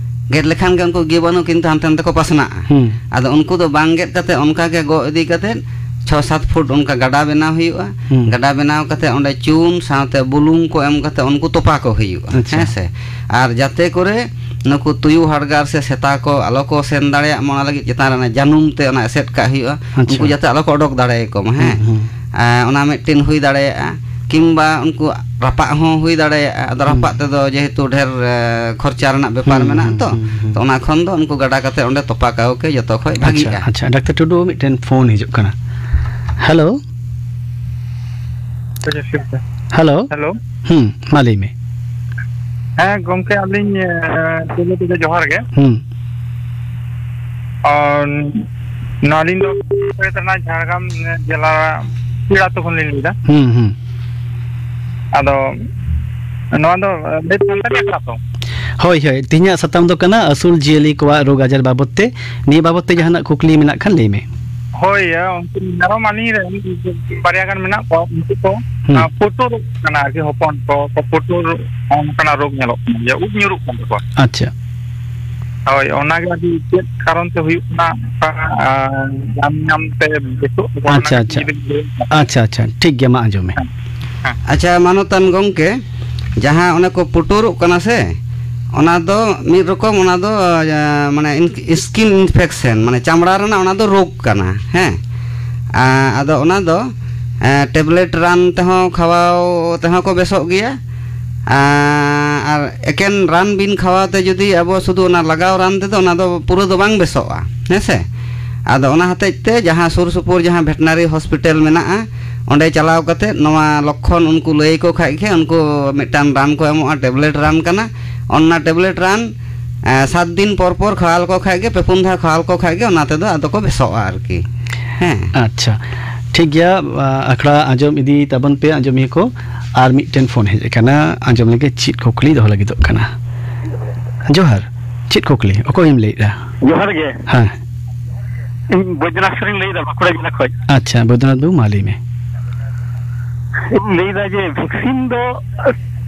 ᱜᱮᱫ ᱞᱮᱠᱷᱟᱱ ᱜᱮ ᱩᱱᱠᱩ ᱜᱤᱵᱟᱱᱩ ᱠᱤᱱᱛᱩ ᱦᱟᱱᱛᱮ ᱱᱟᱛᱮ ᱠᱚ ᱯᱟᱥᱱᱟᱜᱼᱟ᱾ ᱦᱩᱸ᱾ ᱟᱫᱚ ᱩᱱᱠᱩ ᱫᱚ ᱵᱟᱝ ᱜᱮᱫ ᱠᱟᱛᱮᱫ ᱚᱱᱠᱟ ᱜᱮ ᱜᱚᱜ ᱤᱫᱤ ᱠᱟᱛᱮᱫ ᱪᱷᱚ ᱥᱟᱛ ᱯᱷᱩᱴ ᱚᱱᱠᱟ ᱜᱟᱰᱟ ᱵᱮᱱᱟᱣ ᱦᱩᱭᱩᱜᱼᱟ᱾ ᱦᱩᱸ᱾ ᱜᱟᱰᱟ ᱵᱮᱱᱟᱣ ᱠᱟᱛᱮᱫ ᱚᱸᱰᱮ ᱪᱩᱱ ᱥᱟᱶᱛᱮ ᱵᱩᱞᱩᱝ ᱠᱚ ᱮᱢ ᱠᱟᱛᱮᱫ ᱩᱱᱠᱩ ᱛᱚᱯᱟ ᱠᱚ ᱦᱩᱭᱩᱜᱼᱟ᱾ ᱟᱪᱪᱷᱟ᱾ ᱦᱮᱸ ᱥᱮ? ᱟᱨ ᱡᱟᱛᱮ ᱠᱚᱨᱮ ᱱᱩᱠᱩ ᱛᱩᱭᱩ ᱦᱟᱰᱜᱟᱨ ᱥᱮ ᱥᱮᱛᱟ ᱠᱚ ᱟᱞᱚ ᱠᱚ ᱥᱮᱱ ᱫᱟᱲᱮᱭᱟᱜ ᱢᱟ, ᱚᱱᱟ ᱞᱟᱹᱜᱤᱫ ᱪᱮᱛᱟᱱ ᱨᱮ ᱚᱱᱟ ᱡᱟᱹᱱᱩᱢ ᱛᱮ ᱚᱱᱟ ᱮᱥᱮᱫ ᱠᱟᱜ ᱦᱩᱭᱩᱜᱼᱟ᱾ ᱟᱪᱪᱷᱟ᱾ ᱩᱱᱠᱩ ᱡᱟᱛᱮ ᱟᱞᱚ ᱠᱚ ᱚᱰᱚᱠ ᱫᱟᱲᱮᱭᱟᱠᱚ ᱢᱟ, ᱦᱮᱸ᱾ ᱦᱩᱸ, ᱦᱩᱸ᱾ ᱟᱨ ᱚᱱᱟ ᱢᱤᱫᱴᱤᱱ ᱦᱩᱭ ᱫᱟᱲᱮᱭᱟᱜᱼᱟ, ᱠᱤᱝᱵᱟ ᱩᱱᱠᱩ ᱨᱟᱯᱟᱜ ᱦᱚᱸ ᱦᱩᱭ ᱫᱟᱲᱮᱭᱟᱜᱼᱟ᱾ ᱟᱫᱚ ᱦᱩᱸ᱾ ᱨᱟᱯᱟᱜ ᱛᱮᱫᱚ ᱡᱮᱦᱮᱛᱩ ᱰᱷᱮᱨ, ᱮ, ᱠᱷᱚᱨᱪᱟ ᱨᱮᱱᱟᱜ ᱵᱮᱯᱟᱨ ᱦᱩᱸ, ᱢᱮᱱᱟᱜᱼᱟ ᱦᱩᱸ, ᱛᱚ, ᱦᱩᱸ, ᱦᱩᱸ᱾ ᱛᱚ ᱚᱱᱟ ᱠᱷᱚᱱ ᱫᱚ ᱩᱱᱠᱩ ᱜᱟᱰᱟ ᱠᱟᱛᱮ ᱚᱸᱰᱮ ᱛᱚᱯᱟ ᱠᱟᱠᱚ ᱜᱮ ᱡᱚᱛᱚ ᱠᱷᱚᱡ ᱟᱪᱪᱷᱟ, ᱵᱷᱟᱜᱤᱜᱼᱟ᱾ ᱟᱪᱪᱷᱟ, ᱰᱟᱠᱛᱟᱨ ᱴᱩᱰᱩ, ᱢᱤᱫᱴᱮᱱ ᱯᱷᱳᱱ ᱦᱤᱡᱩᱜ ᱠᱟᱱᱟ᱾ ᱦᱮᱞᱳ᱾ ᱦᱮᱞᱳ᱾ ᱦᱮᱞᱳ᱾ ᱦᱩᱸ, ᱢᱟ ᱞᱟᱹᱭ ᱢᱮ᱾ ᱦᱮᱸ ᱜᱚᱢᱠᱮ, ᱟᱹᱞᱤᱧ, ᱮ, ᱯᱳᱭᱞᱳ ᱛᱮᱫᱚ ᱡᱚᱦᱟᱨ ᱜᱮ᱾ ᱦᱩᱸ᱾ ᱟᱨ ᱱᱚᱣᱟ ᱟᱹᱞᱤᱧ ᱫᱚ ᱡᱷᱟᱲᱜᱨᱟᱢ ᱡᱮᱞᱟ ᱯᱤᱲ ᱟᱹᱛᱩ ᱠᱷᱚᱱ ᱞᱤᱧ ᱞᱟᱹᱭᱫᱟ᱾ ᱦᱩᱸ, ᱦᱩᱸ᱾ ᱟᱫᱚ ᱱᱚᱣᱟ ᱫᱚ ᱞᱟᱹᱭ ᱥᱟᱱᱛᱟᱲᱤ ᱟᱠᱷᱲᱟ ᱛᱚ? ᱦᱳᱭ, ᱦᱳᱭ, ᱛᱮᱦᱮᱧᱟᱜ ᱥᱟᱛᱟᱢ ᱫᱚ ᱠᱟᱱᱟ ᱟᱹᱥᱩᱞ ᱡᱤᱭᱟᱹᱞᱤ ᱠᱚᱣᱟᱜ ᱨᱳᱜᱽ ᱟᱡᱟᱨ ᱵᱟᱵᱚᱫ ᱛᱮ᱾ ᱱᱤᱭᱟᱹ ᱵᱟᱵᱚᱫ ᱛᱮ ᱡᱟᱦᱟᱱᱟᱜ ᱠᱩᱠᱞᱤ ᱢᱮᱱᱟᱜ ᱠᱷᱟᱱ ᱞᱟᱹᱭ ᱢᱮ᱾ ᱦᱳᱭ, ᱩᱱᱠᱩ ᱢᱮᱨᱚᱢ ᱟᱹᱞᱤᱧ ᱨᱮᱱ ᱵᱟᱨᱭᱟ ᱜᱟᱱ ᱢᱮᱱᱟᱜ ᱠᱚᱣᱟ, ᱩᱱᱠᱩ ᱠᱚ, ᱦᱩᱸ᱾ ᱟᱸ, ᱯᱩᱴᱩᱨᱚᱜ ᱠᱟᱱᱟ ᱟᱨᱠᱤ, ᱦᱚᱯᱚᱱ ᱠᱚ, ᱠᱚ ᱯᱩᱴᱩᱨ, ᱚᱱᱠᱟᱱᱟᱜ ᱨᱳᱜᱽ ᱧᱮᱞᱚᱜ ᱠᱟᱱᱟ, ᱡᱮ ᱩᱵ ᱧᱩᱨᱩᱜ ᱠᱟᱱ ᱛᱟᱠᱚᱣᱟ᱾ ᱟᱪᱪᱷᱟ᱾ ᱦᱳᱭ, ᱚᱱᱟᱜᱮ ᱟᱹᱰᱤ ᱪᱮᱫ ᱠᱟᱨᱚᱱ ᱛᱮ ᱦᱩᱭᱩᱜ ᱠᱟᱱᱟ, ᱚᱱᱠᱟ, ᱟᱸ, ᱧᱟᱢ ᱧᱟᱢ ᱛᱮ ᱵᱮᱥᱚᱜ ᱟᱠᱚ, ᱚᱱᱟ ᱟᱪᱪᱷᱟ, ᱠᱟᱹᱴᱤᱡ ᱟᱪᱪᱷᱟ᱾ ᱡᱩᱫᱤ ᱵᱤᱱ ᱞᱟᱹᱭ ᱠᱷᱟᱱ᱾ ᱟᱪᱪᱷᱟ, ᱟᱪᱪᱷᱟ, ᱴᱷᱤᱠ ᱜᱮᱭᱟ, ᱢᱟ ᱟᱸᱡᱚᱢ ᱢᱮ᱾ ᱦᱮᱸ, ᱦᱮᱸ᱾ ᱟᱪᱪᱷᱟ, ᱢᱟᱱᱚᱛᱟᱱ ᱜᱚᱢᱠᱮ, ᱡᱟᱦᱟᱸ ᱚᱱᱮ ᱠᱚ ᱯᱩᱴᱩᱨᱚᱜ ᱠᱟᱱᱟ ᱥᱮ, ᱚᱱᱟ ᱫᱚ ᱢᱤᱫ ᱨᱚᱠᱚᱢ, ᱚᱱᱟ ᱫᱚ, ᱟᱸ, ᱢᱟᱱᱮ, ᱤᱱ-, skin infection, ᱢᱟᱱᱮ, ᱪᱟᱢᱲᱟ ᱨᱮᱱᱟᱜ ᱚᱱᱟ ᱫᱚ ᱨᱳᱜᱽ ᱠᱟᱱᱟ, ᱦᱮᱸ᱾ ᱟᱸ, ᱟᱫᱚ ᱚᱱᱟ ᱫᱚ, ᱮᱸ, ᱴᱮᱵᱞᱮᱴ ᱨᱟᱱ ᱛᱮᱦᱚᱸ, ᱠᱷᱟᱣᱟᱣ ᱛᱮᱦᱚᱸ ᱠᱚ ᱵᱮᱥᱚᱜ ᱜᱮᱭᱟ᱾ ᱟᱸ, ᱟᱨ ᱮᱠᱮᱱ ᱨᱟᱱ ᱵᱤᱱ ᱠᱷᱟᱣᱟᱣ ᱛᱮ ᱡᱩᱫᱤ ᱟᱵᱚ ᱥᱩᱫᱷᱩ ᱚᱱᱟ ᱞᱟᱜᱟᱣ ᱨᱟᱱ ᱛᱮᱫᱚ, ᱚᱱᱟ ᱫᱚ ᱯᱩᱨᱟᱹ ᱫᱚ ᱵᱟᱝ ᱵᱮᱥᱚᱜᱼᱟ, ᱦᱮᱸ ᱥᱮ? ᱟᱫᱚ ᱚᱱᱟ ᱦᱚᱛᱮᱡ ᱛᱮ ᱡᱟᱦᱟᱸ ᱥᱩᱨ ᱥᱩᱯᱩᱨ ᱡᱟᱦᱟᱸ veterinary hospital ᱢᱮᱱᱟᱜᱼᱟ, ᱚᱸᱰᱮ ᱪᱟᱞᱟᱣ ᱠᱟᱛᱮ ᱱᱚᱣᱟ ᱞᱚᱠᱠᱷᱚᱱ ᱩᱱᱠᱩ ᱞᱟᱹᱭ ᱟᱠᱚ ᱠᱷᱟᱡ ᱜᱮ, ᱩᱱᱠᱩ ᱢᱤᱫᱴᱟᱝ ᱨᱟᱱ ᱠᱚ ᱮᱢᱚᱜᱼᱟ, ᱴᱮᱵᱞᱮᱴ ᱨᱟᱱ ᱠᱟᱱᱟ᱾ ᱚᱱᱟ ᱴᱮᱵᱞᱮᱴ ᱨᱟᱱ, ᱮᱸ, ᱥᱟᱛ ᱫᱤᱱ ᱯᱚᱨ ᱯᱚᱨ ᱠᱷᱟᱣᱟ ᱞᱮᱠᱚ ᱠᱷᱟᱡ ᱜᱮ, ᱯᱮ ᱯᱩᱱ ᱫᱷᱟᱣ ᱠᱷᱟᱣᱟ ᱞᱮᱠᱚ ᱠᱷᱟᱡ ᱜᱮ, ᱚᱱᱟ ᱛᱮᱫᱚ ᱟᱫᱚ ᱠᱚ ᱵᱮᱥᱚᱜᱼᱟ ᱟᱨᱠᱤ᱾ ᱦᱮᱸ᱾ ᱟᱪᱪᱷᱟ, ᱴᱷᱤᱠ ᱜᱮᱭᱟ᱾ ᱟ, ᱟᱠᱷᱲᱟ ᱟᱸᱡᱚᱢ ᱤᱫᱤ ᱛᱟᱵᱚᱱ ᱯᱮ, ᱟᱸᱡᱚᱢᱤᱭᱟᱹ ᱠᱚ᱾ ᱟᱨ ᱢᱤᱫᱴᱮᱱ ᱯᱷᱳᱱ ᱦᱮᱡ ᱟᱠᱟᱱᱟ, ᱟᱸᱡᱚᱢ ᱞᱮᱜᱮ ᱪᱮᱫ ᱠᱩᱠᱞᱤ ᱫᱚᱦᱚ ᱞᱟᱹᱜᱤᱫᱚᱜ ᱠᱟᱱᱟ᱾ ᱡᱚᱦᱟᱨ, ᱪᱮᱫ ᱠᱩᱠᱞᱤ? ᱚᱠᱚᱭᱮᱢ ᱞᱟᱹᱭᱮᱫᱼᱟ? ᱡᱚᱦᱟᱨ ᱜᱮ᱾ ᱦᱮᱸ᱾ ᱤᱧ ᱵᱳᱭᱫᱽᱱᱟᱛᱷ ᱥᱚᱨᱮᱱ ᱞᱟᱹᱭᱫᱟ, ᱵᱟᱸᱠᱩᱲᱟ ᱡᱮᱞᱟ ᱠᱷᱚᱡ᱾ ᱟᱪᱪᱷᱟ, ᱵᱳᱭᱫᱽᱱᱟᱛᱷ ᱵᱟᱹᱵᱩ, ᱢᱟ ᱞᱟᱹᱭ ᱢᱮ᱾ ᱤᱧ ᱞᱟᱹᱭᱫᱟ ᱡᱮ ᱵᱷᱮᱠᱥᱤᱱ ᱫᱚ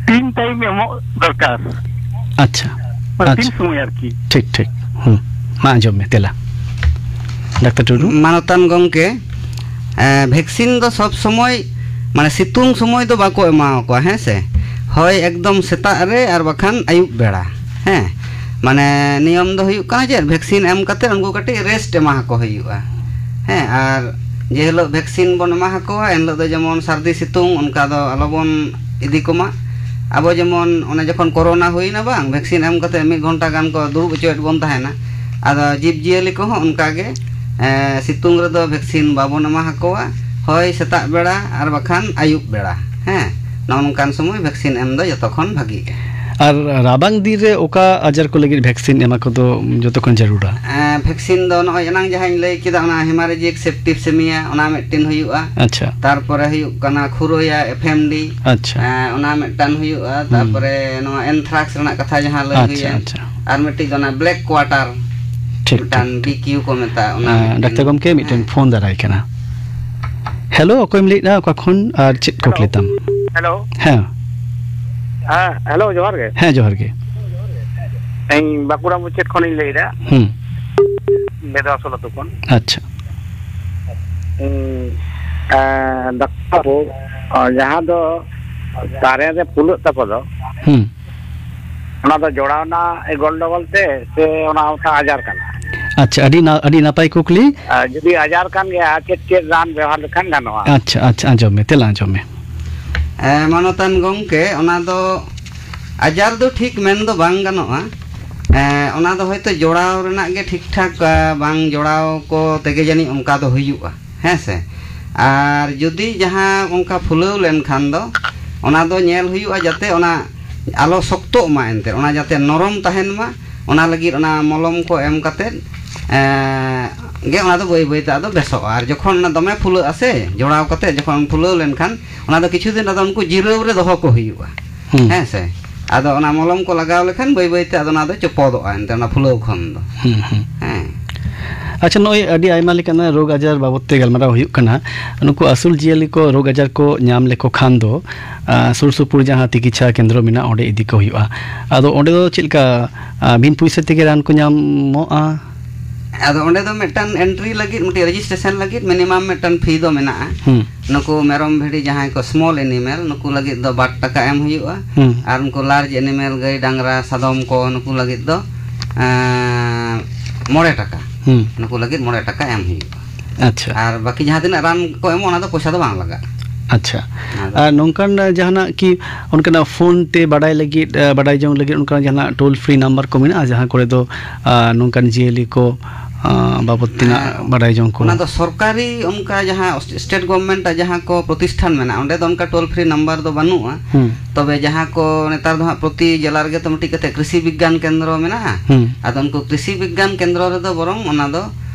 ᱛᱤᱱ ᱴᱟᱭᱤᱢ ᱮᱢᱚᱜ ᱫᱚᱨᱠᱟᱨ? ᱟᱪᱪᱷᱟ, ᱢᱟᱱᱮ ᱛᱤᱱ ᱟᱪᱪᱷᱟ᱾ ᱥᱚᱢᱚᱭ ᱟᱨᱠᱤ? ᱴᱷᱤᱠ, ᱴᱷᱤᱠ᱾ ᱦᱩᱸ, ᱢᱟ ᱟᱸᱡᱚᱢ ᱢᱮ ᱛᱮᱞᱟ᱾ ᱰᱟᱠᱛᱟᱨ ᱴᱩᱰᱩ? ᱢᱟᱱᱚᱛᱟᱱ ᱜᱚᱢᱠᱮ, ᱮᱸ, ᱵᱷᱮᱠᱥᱤᱱ ᱫᱚ ᱥᱚᱵ ᱥᱚᱢᱚᱭ, ᱢᱟᱱᱮ, ᱥᱤᱛᱩᱝ ᱥᱚᱢᱚᱭ ᱫᱚ ᱵᱟᱠᱚ ᱮᱢᱟᱣᱟᱠᱚᱣᱟ, ᱦᱮᱸ ᱥᱮ? ᱦᱳᱭ, ᱮᱠᱫᱚᱢ ᱥᱮᱛᱟᱜ ᱨᱮ ᱟᱨ ᱵᱟᱠᱷᱟᱱ ᱟᱹᱭᱩᱵ ᱵᱮᱲᱟ, ᱦᱮᱸ᱾ ᱢᱟᱱᱮ, ᱱᱤᱭᱚᱢ ᱫᱚ ᱦᱩᱭᱩᱜ ᱠᱟᱱᱟ ᱪᱮᱫ, ᱵᱷᱮᱠᱥᱤᱱ ᱮᱢ ᱠᱟᱛᱮ ᱩᱱᱠᱩ ᱠᱟᱹᱴᱤᱡ ᱨᱮᱥᱴ ᱮᱢᱟ ᱟᱠᱚ ᱦᱩᱭᱩᱜᱼᱟ, ᱦᱮᱸ᱾ ᱟᱨ ᱡᱮ ᱦᱤᱞᱳᱜ ᱵᱷᱮᱠᱥᱤᱱ ᱵᱚᱱ ᱮᱢᱟ ᱟᱠᱚᱣᱟ, ᱮᱱ ᱦᱤᱞᱳᱜ ᱫᱚ ᱡᱮᱢᱚᱱ ᱥᱟᱹᱨᱫᱤ ᱥᱤᱛᱩᱝ ᱚᱱᱠᱟ ᱫᱚ ᱟᱞᱚᱵᱚᱱ ᱤᱫᱤ ᱠᱚᱢᱟ᱾ ᱟᱵᱚ ᱡᱮᱢᱚᱱ ᱚᱱᱮ ᱡᱚᱠᱷᱚᱱ ᱠᱳᱨᱳᱱᱟ ᱦᱩᱭᱱᱟ ᱵᱟᱝ, ᱵᱷᱮᱠᱥᱤᱱ ᱮᱢ ᱠᱟᱛᱮ ᱢᱤᱫ ᱜᱷᱚᱱᱴᱟ ᱜᱟᱱ ᱠᱚ ᱫᱩᱲᱩᱵ ᱦᱚᱪᱚᱭᱮᱫ ᱵᱚᱱ ᱛᱟᱦᱮᱱᱟ, ᱟᱫᱚ ᱡᱤᱵᱽ ᱡᱤᱭᱟᱹᱞᱤ ᱠᱚᱦᱚᱸ ᱚᱱᱠᱟ ᱜᱮ, ᱮᱸ, ᱥᱤᱛᱩᱝ ᱨᱮᱫᱚ ᱵᱷᱮᱠᱥᱤᱱ ᱵᱟᱵᱚᱱ ᱮᱢᱟ ᱟᱠᱚᱣᱟ, ᱦᱳᱭ ᱥᱮᱛᱟᱜ ᱵᱮᱲᱟ ᱟᱨ ᱵᱟᱠᱷᱟᱱ ᱟᱹᱭᱩᱵ ᱵᱮᱲᱟ, ᱦᱮᱸ, ᱱᱚᱜᱼᱚ ᱱᱚᱝᱠᱟᱱ ᱥᱚᱢᱚᱭ ᱵᱷᱮᱠᱥᱤᱱ ᱮᱢ ᱫᱚ ᱡᱚᱛᱚ ᱠᱷᱚᱱ ᱵᱷᱟᱜᱤᱜᱼᱟ᱾ ᱟᱨ ᱨᱟᱵᱟᱝ ᱫᱤᱱ ᱨᱮ ᱚᱠᱟ ᱟᱡᱟᱨ ᱠᱚ ᱞᱟᱹᱜᱤᱫ ᱵᱷᱮᱠᱥᱤᱱ ᱮᱢᱟ ᱠᱚᱫᱚ ᱡᱚᱛᱚ ᱠᱷᱚᱱ ᱡᱟᱹᱨᱩᱲᱟ? ᱮᱸ, ᱵᱷᱮᱠᱥᱤᱱ ᱫᱚ ᱱᱚᱜᱼᱚᱭ ᱮᱱᱟᱝ ᱡᱟᱦᱟᱸᱧ ᱞᱟᱹᱭ ᱠᱮᱫᱟ, ᱚᱱᱟ ᱦᱮᱢᱟᱨᱮᱡᱤᱠ ᱥᱮᱯᱴᱤᱥᱮᱢᱤᱭᱟ, ᱚᱱᱟ ᱢᱤᱫᱴᱮᱱ ᱦᱩᱭᱩᱜᱼᱟ᱾ ᱟᱪᱪᱷᱟ᱾ ᱛᱟᱨᱯᱚᱨᱮ ᱦᱩᱭᱩᱜ ᱠᱟᱱᱟ ᱠᱷᱩᱨᱳᱭᱟ, ᱮᱯᱷ ᱮᱢ ᱰᱤ, ᱟᱪᱪᱷᱟ᱾ ᱮᱸ, ᱚᱱᱟ ᱢᱤᱫᱴᱟᱝ ᱦᱩᱭᱩᱜᱼᱟ᱾ ᱦᱩᱸ᱾ ᱛᱟᱨᱯᱚᱨᱮ ᱱᱚᱣᱟ ᱮᱱᱛᱷᱨᱟᱠᱥ ᱨᱮᱱᱟᱜ ᱠᱟᱛᱷᱟ ᱡᱟᱦᱟᱸ ᱞᱟᱹᱭ ᱟᱪᱪᱷᱟ, ᱦᱩᱭᱮᱱ, ᱟᱪᱪᱷᱟ᱾ ᱟᱨ ᱢᱤᱫᱴᱤᱡ ᱫᱚ ᱚᱱᱟ ᱵᱞᱮᱠ ᱠᱣᱟᱴᱟᱨ, ᱴᱷᱤᱠ, ᱢᱤᱫᱴᱟᱝ ᱴᱷᱤᱠ, ᱴᱷᱤᱠ᱾ ᱵᱤ ᱠᱤᱭᱩ ᱠᱚ ᱢᱮᱛᱟᱜᱼᱟ, ᱚᱱᱟ ᱟᱸ, ᱢᱤᱫᱴᱮᱱ᱾ ᱰᱟᱠᱛᱟᱨ ᱜᱚᱢᱠᱮ, ᱢᱤᱫᱴᱮᱱ ᱦᱮᱸ᱾ ᱯᱷᱳᱱ ᱫᱟᱨᱟᱭ ᱠᱟᱱᱟ᱾ ᱦᱮᱞᱳ, ᱚᱠᱚᱭᱮᱢ ᱞᱟᱹᱭᱮᱫᱼᱟ, ᱚᱠᱟ ᱠᱷᱚᱱ ᱟᱨ ᱪᱮᱫ ᱠᱩᱠᱞᱤ ᱛᱟᱢ? ᱦᱮᱞᱳ᱾ ᱦᱮᱸ᱾ ᱦᱮᱸ, ᱦᱮᱞᱳ, ᱡᱚᱦᱟᱨ ᱜᱮ᱾ ᱦᱮᱸ, ᱡᱚᱦᱟᱨ ᱜᱮ᱾ ᱤᱧ ᱵᱟᱸᱠᱩᱲᱟ ᱢᱩᱪᱟᱹᱫ ᱠᱷᱚᱱᱤᱧ ᱞᱟᱹᱭᱫᱟ᱾ ᱦᱩᱸ᱾ ᱵᱮᱫᱣᱟᱥᱳᱞ ᱟᱹᱛᱩ ᱠᱷᱚᱱ᱾ ᱟᱪᱪᱷᱟ᱾ ᱦᱩᱸ, ᱮᱸ, ᱰᱟᱠᱛᱟᱨ ᱵᱟᱹᱵᱩ, ᱚ, ᱡᱟᱦᱟᱸ ᱫᱚ ᱛᱟᱨᱮᱱ ᱨᱮ ᱯᱷᱩᱞᱟᱹᱜ ᱛᱟᱠᱚ ᱫᱚ, ᱦᱩᱸ᱾ ᱚᱱᱟ ᱫᱚ ᱡᱚᱲᱟᱣ ᱨᱮᱱᱟᱜ ᱜᱚᱱᱰᱚᱜᱳᱞ ᱛᱮ ᱥᱮ ᱚᱱᱟ ᱢᱤᱫᱴᱟᱝ ᱟᱡᱟᱨ ᱠᱟᱱᱟ? ᱟᱪᱪᱷᱟ, ᱟᱹᱰᱤ ᱱᱟ-, ᱟᱹᱰᱤ ᱱᱟᱯᱟᱭ ᱠᱩᱠᱞᱤ᱾ ᱟᱨ ᱡᱩᱫᱤ ᱟᱡᱟᱨ ᱠᱟᱱ ᱜᱮᱭᱟ, ᱪᱮᱫ ᱪᱮᱫ ᱨᱟᱱ ᱵᱮᱣᱦᱟᱨ ᱞᱮᱠᱷᱟᱱ ᱜᱟᱱᱚᱜᱼᱟ? ᱟᱪᱪᱷᱟ, ᱟᱪᱪᱷᱟ, ᱟᱸᱡᱚᱢ ᱢᱮ, ᱛᱮᱞᱟ ᱟᱸᱡᱚᱢ ᱢᱮ᱾ ᱮ, ᱢᱟᱱᱚᱛᱟᱱ ᱜᱚᱢᱠᱮ, ᱚᱱᱟ ᱫᱚ ᱟᱡᱟᱨ ᱫᱚ ᱴᱷᱤᱠ ᱢᱮᱱ ᱫᱚ ᱵᱟᱝ ᱜᱟᱱᱚᱜᱼᱟ᱾ ᱮ, ᱚᱱᱟ ᱫᱚ ᱦᱚᱭᱛᱳ ᱡᱚᱲᱟᱣ ᱨᱮᱱᱟᱜ ᱜᱮ ᱴᱷᱤᱠ ᱴᱷᱟᱠ, ᱮ, ᱵᱟᱝ ᱡᱚᱲᱟᱣ ᱠᱚ ᱛᱮᱜᱮ ᱡᱟᱹᱱᱤᱡ ᱚᱱᱠᱟ ᱫᱚ ᱦᱩᱭᱩᱜᱼᱟ, ᱦᱮᱸ ᱥᱮ᱾ ᱟᱨ ᱡᱩᱫᱤ ᱡᱟᱦᱟᱸ ᱚᱱᱠᱟ ᱯᱷᱩᱞᱟᱹᱣ ᱞᱮᱱᱠᱷᱟᱱ ᱫᱚ, ᱚᱱᱟ ᱫᱚ ᱧᱮᱞ ᱦᱩᱭᱩᱜᱼᱟ ᱡᱟᱛᱮ ᱚᱱᱟ ᱟᱞᱚ ᱥᱚᱠᱛᱚᱜ ᱢᱟ, ᱮᱱᱛᱮᱫ ᱚᱱᱟ ᱡᱟᱛᱮ ᱱᱚᱨᱚᱢ ᱛᱟᱦᱮᱱ ᱢᱟ, ᱚᱱᱟ ᱞᱟᱹᱜᱤᱫ ᱚᱱᱟ ᱢᱚᱞᱚᱢ ᱠᱚ ᱮᱢ ᱠᱟᱛᱮᱫ, ᱮ, ᱜᱮ ᱚᱱᱟ ᱫᱚ ᱵᱟᱹᱭ ᱵᱟᱹᱭ ᱛᱮ ᱟᱫᱚ ᱵᱮᱥᱚᱜᱼᱟ᱾ ᱟᱨ ᱡᱚᱠᱷᱚᱱ ᱚᱱᱟ ᱫᱚᱢᱮ ᱯᱷᱩᱞᱟᱹᱜᱼᱟ ᱥᱮ, ᱡᱚᱲᱟᱣ ᱠᱟᱛᱮᱫ ᱡᱚᱠᱷᱚᱱ ᱯᱷᱩᱞᱟᱹᱣ ᱞᱮᱱᱠᱷᱟᱱ, ᱚᱱᱟ ᱫᱚ ᱠᱤᱪᱷᱩ ᱫᱤᱱ ᱟᱫᱚ ᱩᱱᱠᱩ ᱡᱤᱨᱟᱹᱣ ᱨᱮ ᱫᱚᱦᱚ ᱠᱚ ᱦᱩᱭᱩᱜᱼᱟ᱾ ᱦᱩᱸ᱾ ᱦᱮᱸ ᱥᱮ? ᱟᱫᱚ ᱚᱱᱟ ᱢᱚᱞᱚᱢ ᱠᱚ ᱞᱟᱜᱟᱣ ᱞᱮᱠᱷᱟᱱ ᱵᱟᱹᱭ ᱵᱟᱹᱭ ᱛᱮ ᱟᱫᱚ ᱚᱱᱟ ᱫᱚ ᱪᱚᱯᱚᱫᱚᱜᱼᱟ, ᱮᱱᱛᱮ ᱚᱱᱟ ᱯᱷᱩᱞᱟᱹᱣ ᱠᱷᱚᱱ ᱫᱚ᱾ ᱦᱩᱸ, ᱦᱩᱸ᱾ ᱦᱮᱸ᱾ ᱟᱪᱪᱷᱟ, ᱱᱚᱜᱼᱚᱭ ᱟᱹᱰᱤ ᱟᱭᱢᱟ ᱞᱮᱠᱟᱱᱟᱜ ᱨᱳᱜᱽ ᱟᱡᱟᱨ ᱵᱟᱵᱚᱫ ᱛᱮ ᱜᱟᱞᱢᱟᱨᱟᱣ ᱦᱩᱭᱩᱜ ᱠᱟᱱᱟ᱾ ᱱᱩᱠᱩ ᱟᱹᱥᱩᱞ ᱡᱤᱭᱟᱹᱞᱤ ᱠᱚ ᱨᱳᱜᱽ ᱟᱡᱟᱨ ᱠᱚ ᱧᱟᱢ ᱞᱮᱠᱚ ᱠᱷᱟᱱ ᱫᱚ, ᱟ, ᱥᱩᱨ ᱥᱩᱯᱩᱨ ᱡᱟᱦᱟᱸ ᱛᱤᱠᱤᱪᱷᱟ ᱠᱮᱱᱫᱨᱚ ᱢᱮᱱᱟᱜᱼᱟ, ᱚᱸᱰᱮ ᱤᱫᱤ ᱠᱚ ᱦᱩᱭᱩᱜᱼᱟ᱾ ᱟᱫᱚ ᱚᱸᱰᱮ ᱫᱚ ᱪᱮᱫ ᱞᱮᱠᱟ, ᱟ, ᱵᱤᱱ ᱯᱩᱭᱥᱟᱹ ᱛᱮᱜᱮ ᱨᱟᱱ ᱠᱚ ᱧᱟᱢᱚᱜᱼᱟ? ᱟᱫᱚ ᱚᱸᱰᱮ ᱫᱚ ᱢᱤᱫᱴᱟᱝ entry ᱞᱟᱹᱜᱤᱫ, ᱢᱤᱫᱴᱤᱡ registration ᱞᱟᱹᱜᱤᱫ minimum ᱢᱤᱫᱴᱟᱝ fee ᱫᱚ ᱢᱮᱱᱟᱜᱼᱟ᱾ ᱦᱩᱸ᱾ ᱱᱩᱠᱩ ᱢᱮᱨᱚᱢ, ᱵᱷᱤᱰᱤ ᱡᱟᱦᱟᱸᱭ ᱠᱚ small animal, ᱱᱩᱠᱩ ᱞᱟᱹᱜᱤᱫ ᱫᱚ ᱵᱟᱨ ᱴᱟᱠᱟ ᱮᱢ ᱦᱩᱭᱩᱜᱼᱟ᱾ ᱦᱩᱸ᱾ ᱟᱨ ᱩᱱᱠᱩ large animal, ᱜᱟᱹᱭ, ᱰᱟᱝᱨᱟ, ᱥᱟᱫᱚᱢ ᱠᱚ, ᱱᱩᱠᱩ ᱞᱟᱹᱜᱤᱫ ᱫᱚ, ᱮᱸ, ᱢᱚᱬᱮ ᱴᱟᱠᱟ᱾ ᱦᱩᱸ᱾ ᱱᱩᱠᱩ ᱞᱟᱹᱜᱤᱫ ᱢᱚᱬᱮ ᱴᱟᱠᱟ ᱮᱢ ᱦᱩᱭᱩᱜᱼᱟ᱾ ᱟᱪᱪᱷᱟ᱾ ᱟᱨ ᱵᱟᱹᱠᱤ ᱡᱟᱦᱟᱸ ᱛᱤᱱᱟᱹᱜ ᱨᱟᱱ ᱠᱚ ᱮᱢᱚᱜᱼᱟ, ᱚᱱᱟ ᱫᱚ ᱯᱚᱭᱥᱟ ᱫᱚ ᱵᱟᱝ ᱞᱟᱜᱟᱜᱼᱟ᱾ ᱟᱪᱪᱷᱟ᱾ ᱚᱱᱟ ᱫᱚ ᱟᱨ ᱱᱚᱝᱠᱟᱱ ᱡᱟᱦᱟᱱᱟᱜ ᱠᱤ ᱚᱱᱠᱟᱱᱟᱜ ᱯᱷᱳᱱ ᱛᱮ ᱵᱟᱰᱟᱭ ᱞᱟᱹᱜᱤᱫ, ᱮ, ᱵᱟᱰᱟᱭ ᱡᱚᱝ ᱞᱟᱹᱜᱤᱫ ᱚᱱᱠᱟᱱᱟᱜ ᱡᱟᱦᱟᱱᱟᱜ toll free number ᱠᱚ ᱢᱮᱱᱟᱜᱼᱟ, ᱡᱟᱦᱟᱸ ᱠᱚᱨᱮ ᱫᱚ, ᱟ, ᱱᱚᱝᱠᱟᱱ ᱡᱤᱭᱟᱹᱞᱤ ᱠᱚ, ᱟ, ᱵᱟᱵᱚᱫ ᱛᱮᱱᱟᱜ ᱦᱮᱸ, ᱵᱟᱰᱟᱭ ᱡᱚᱝ ᱠᱚ? ᱚᱱᱟ ᱫᱚ ᱥᱚᱨᱠᱟᱨᱤ ᱚᱱᱠᱟ ᱡᱟᱦᱟᱸ state government ᱟᱜ ᱡᱟᱦᱟᱸ ᱠᱚ ᱯᱨᱚᱛᱤᱥᱴᱷᱟᱱ ᱢᱮᱱᱟᱜᱼᱟ, ᱚᱸᱰᱮ ᱫᱚ ᱚᱱᱠᱟ toll free number ᱫᱚ ᱵᱟᱹᱱᱩᱜᱼᱟ᱾ ᱦᱩᱸ᱾ ᱛᱚᱵᱮ ᱡᱟᱦᱟᱸ ᱠᱚ ᱱᱮᱛᱟᱨ ᱫᱚ ᱦᱟᱸᱜ ᱯᱨᱚᱛᱤ ᱡᱮᱞᱟ ᱨᱮᱜᱮ ᱛᱚ ᱢᱤᱫᱴᱤᱡ ᱠᱟᱛᱮ ᱠᱨᱤᱥᱤ ᱵᱤᱜᱽᱜᱟᱱ ᱠᱮᱱᱫᱨᱚ ᱢᱮᱱᱟᱜᱼᱟ᱾ ᱦᱩᱸ᱾ ᱟᱫᱚ ᱩᱱᱠᱩ ᱠᱨᱤᱥᱤ ᱵᱤᱜᱽᱜᱟᱱ ᱠᱮᱱᱫᱨᱚ ᱨᱮᱫᱚ ᱵᱚᱨᱚᱝ ᱚᱱᱟ ᱫᱚ,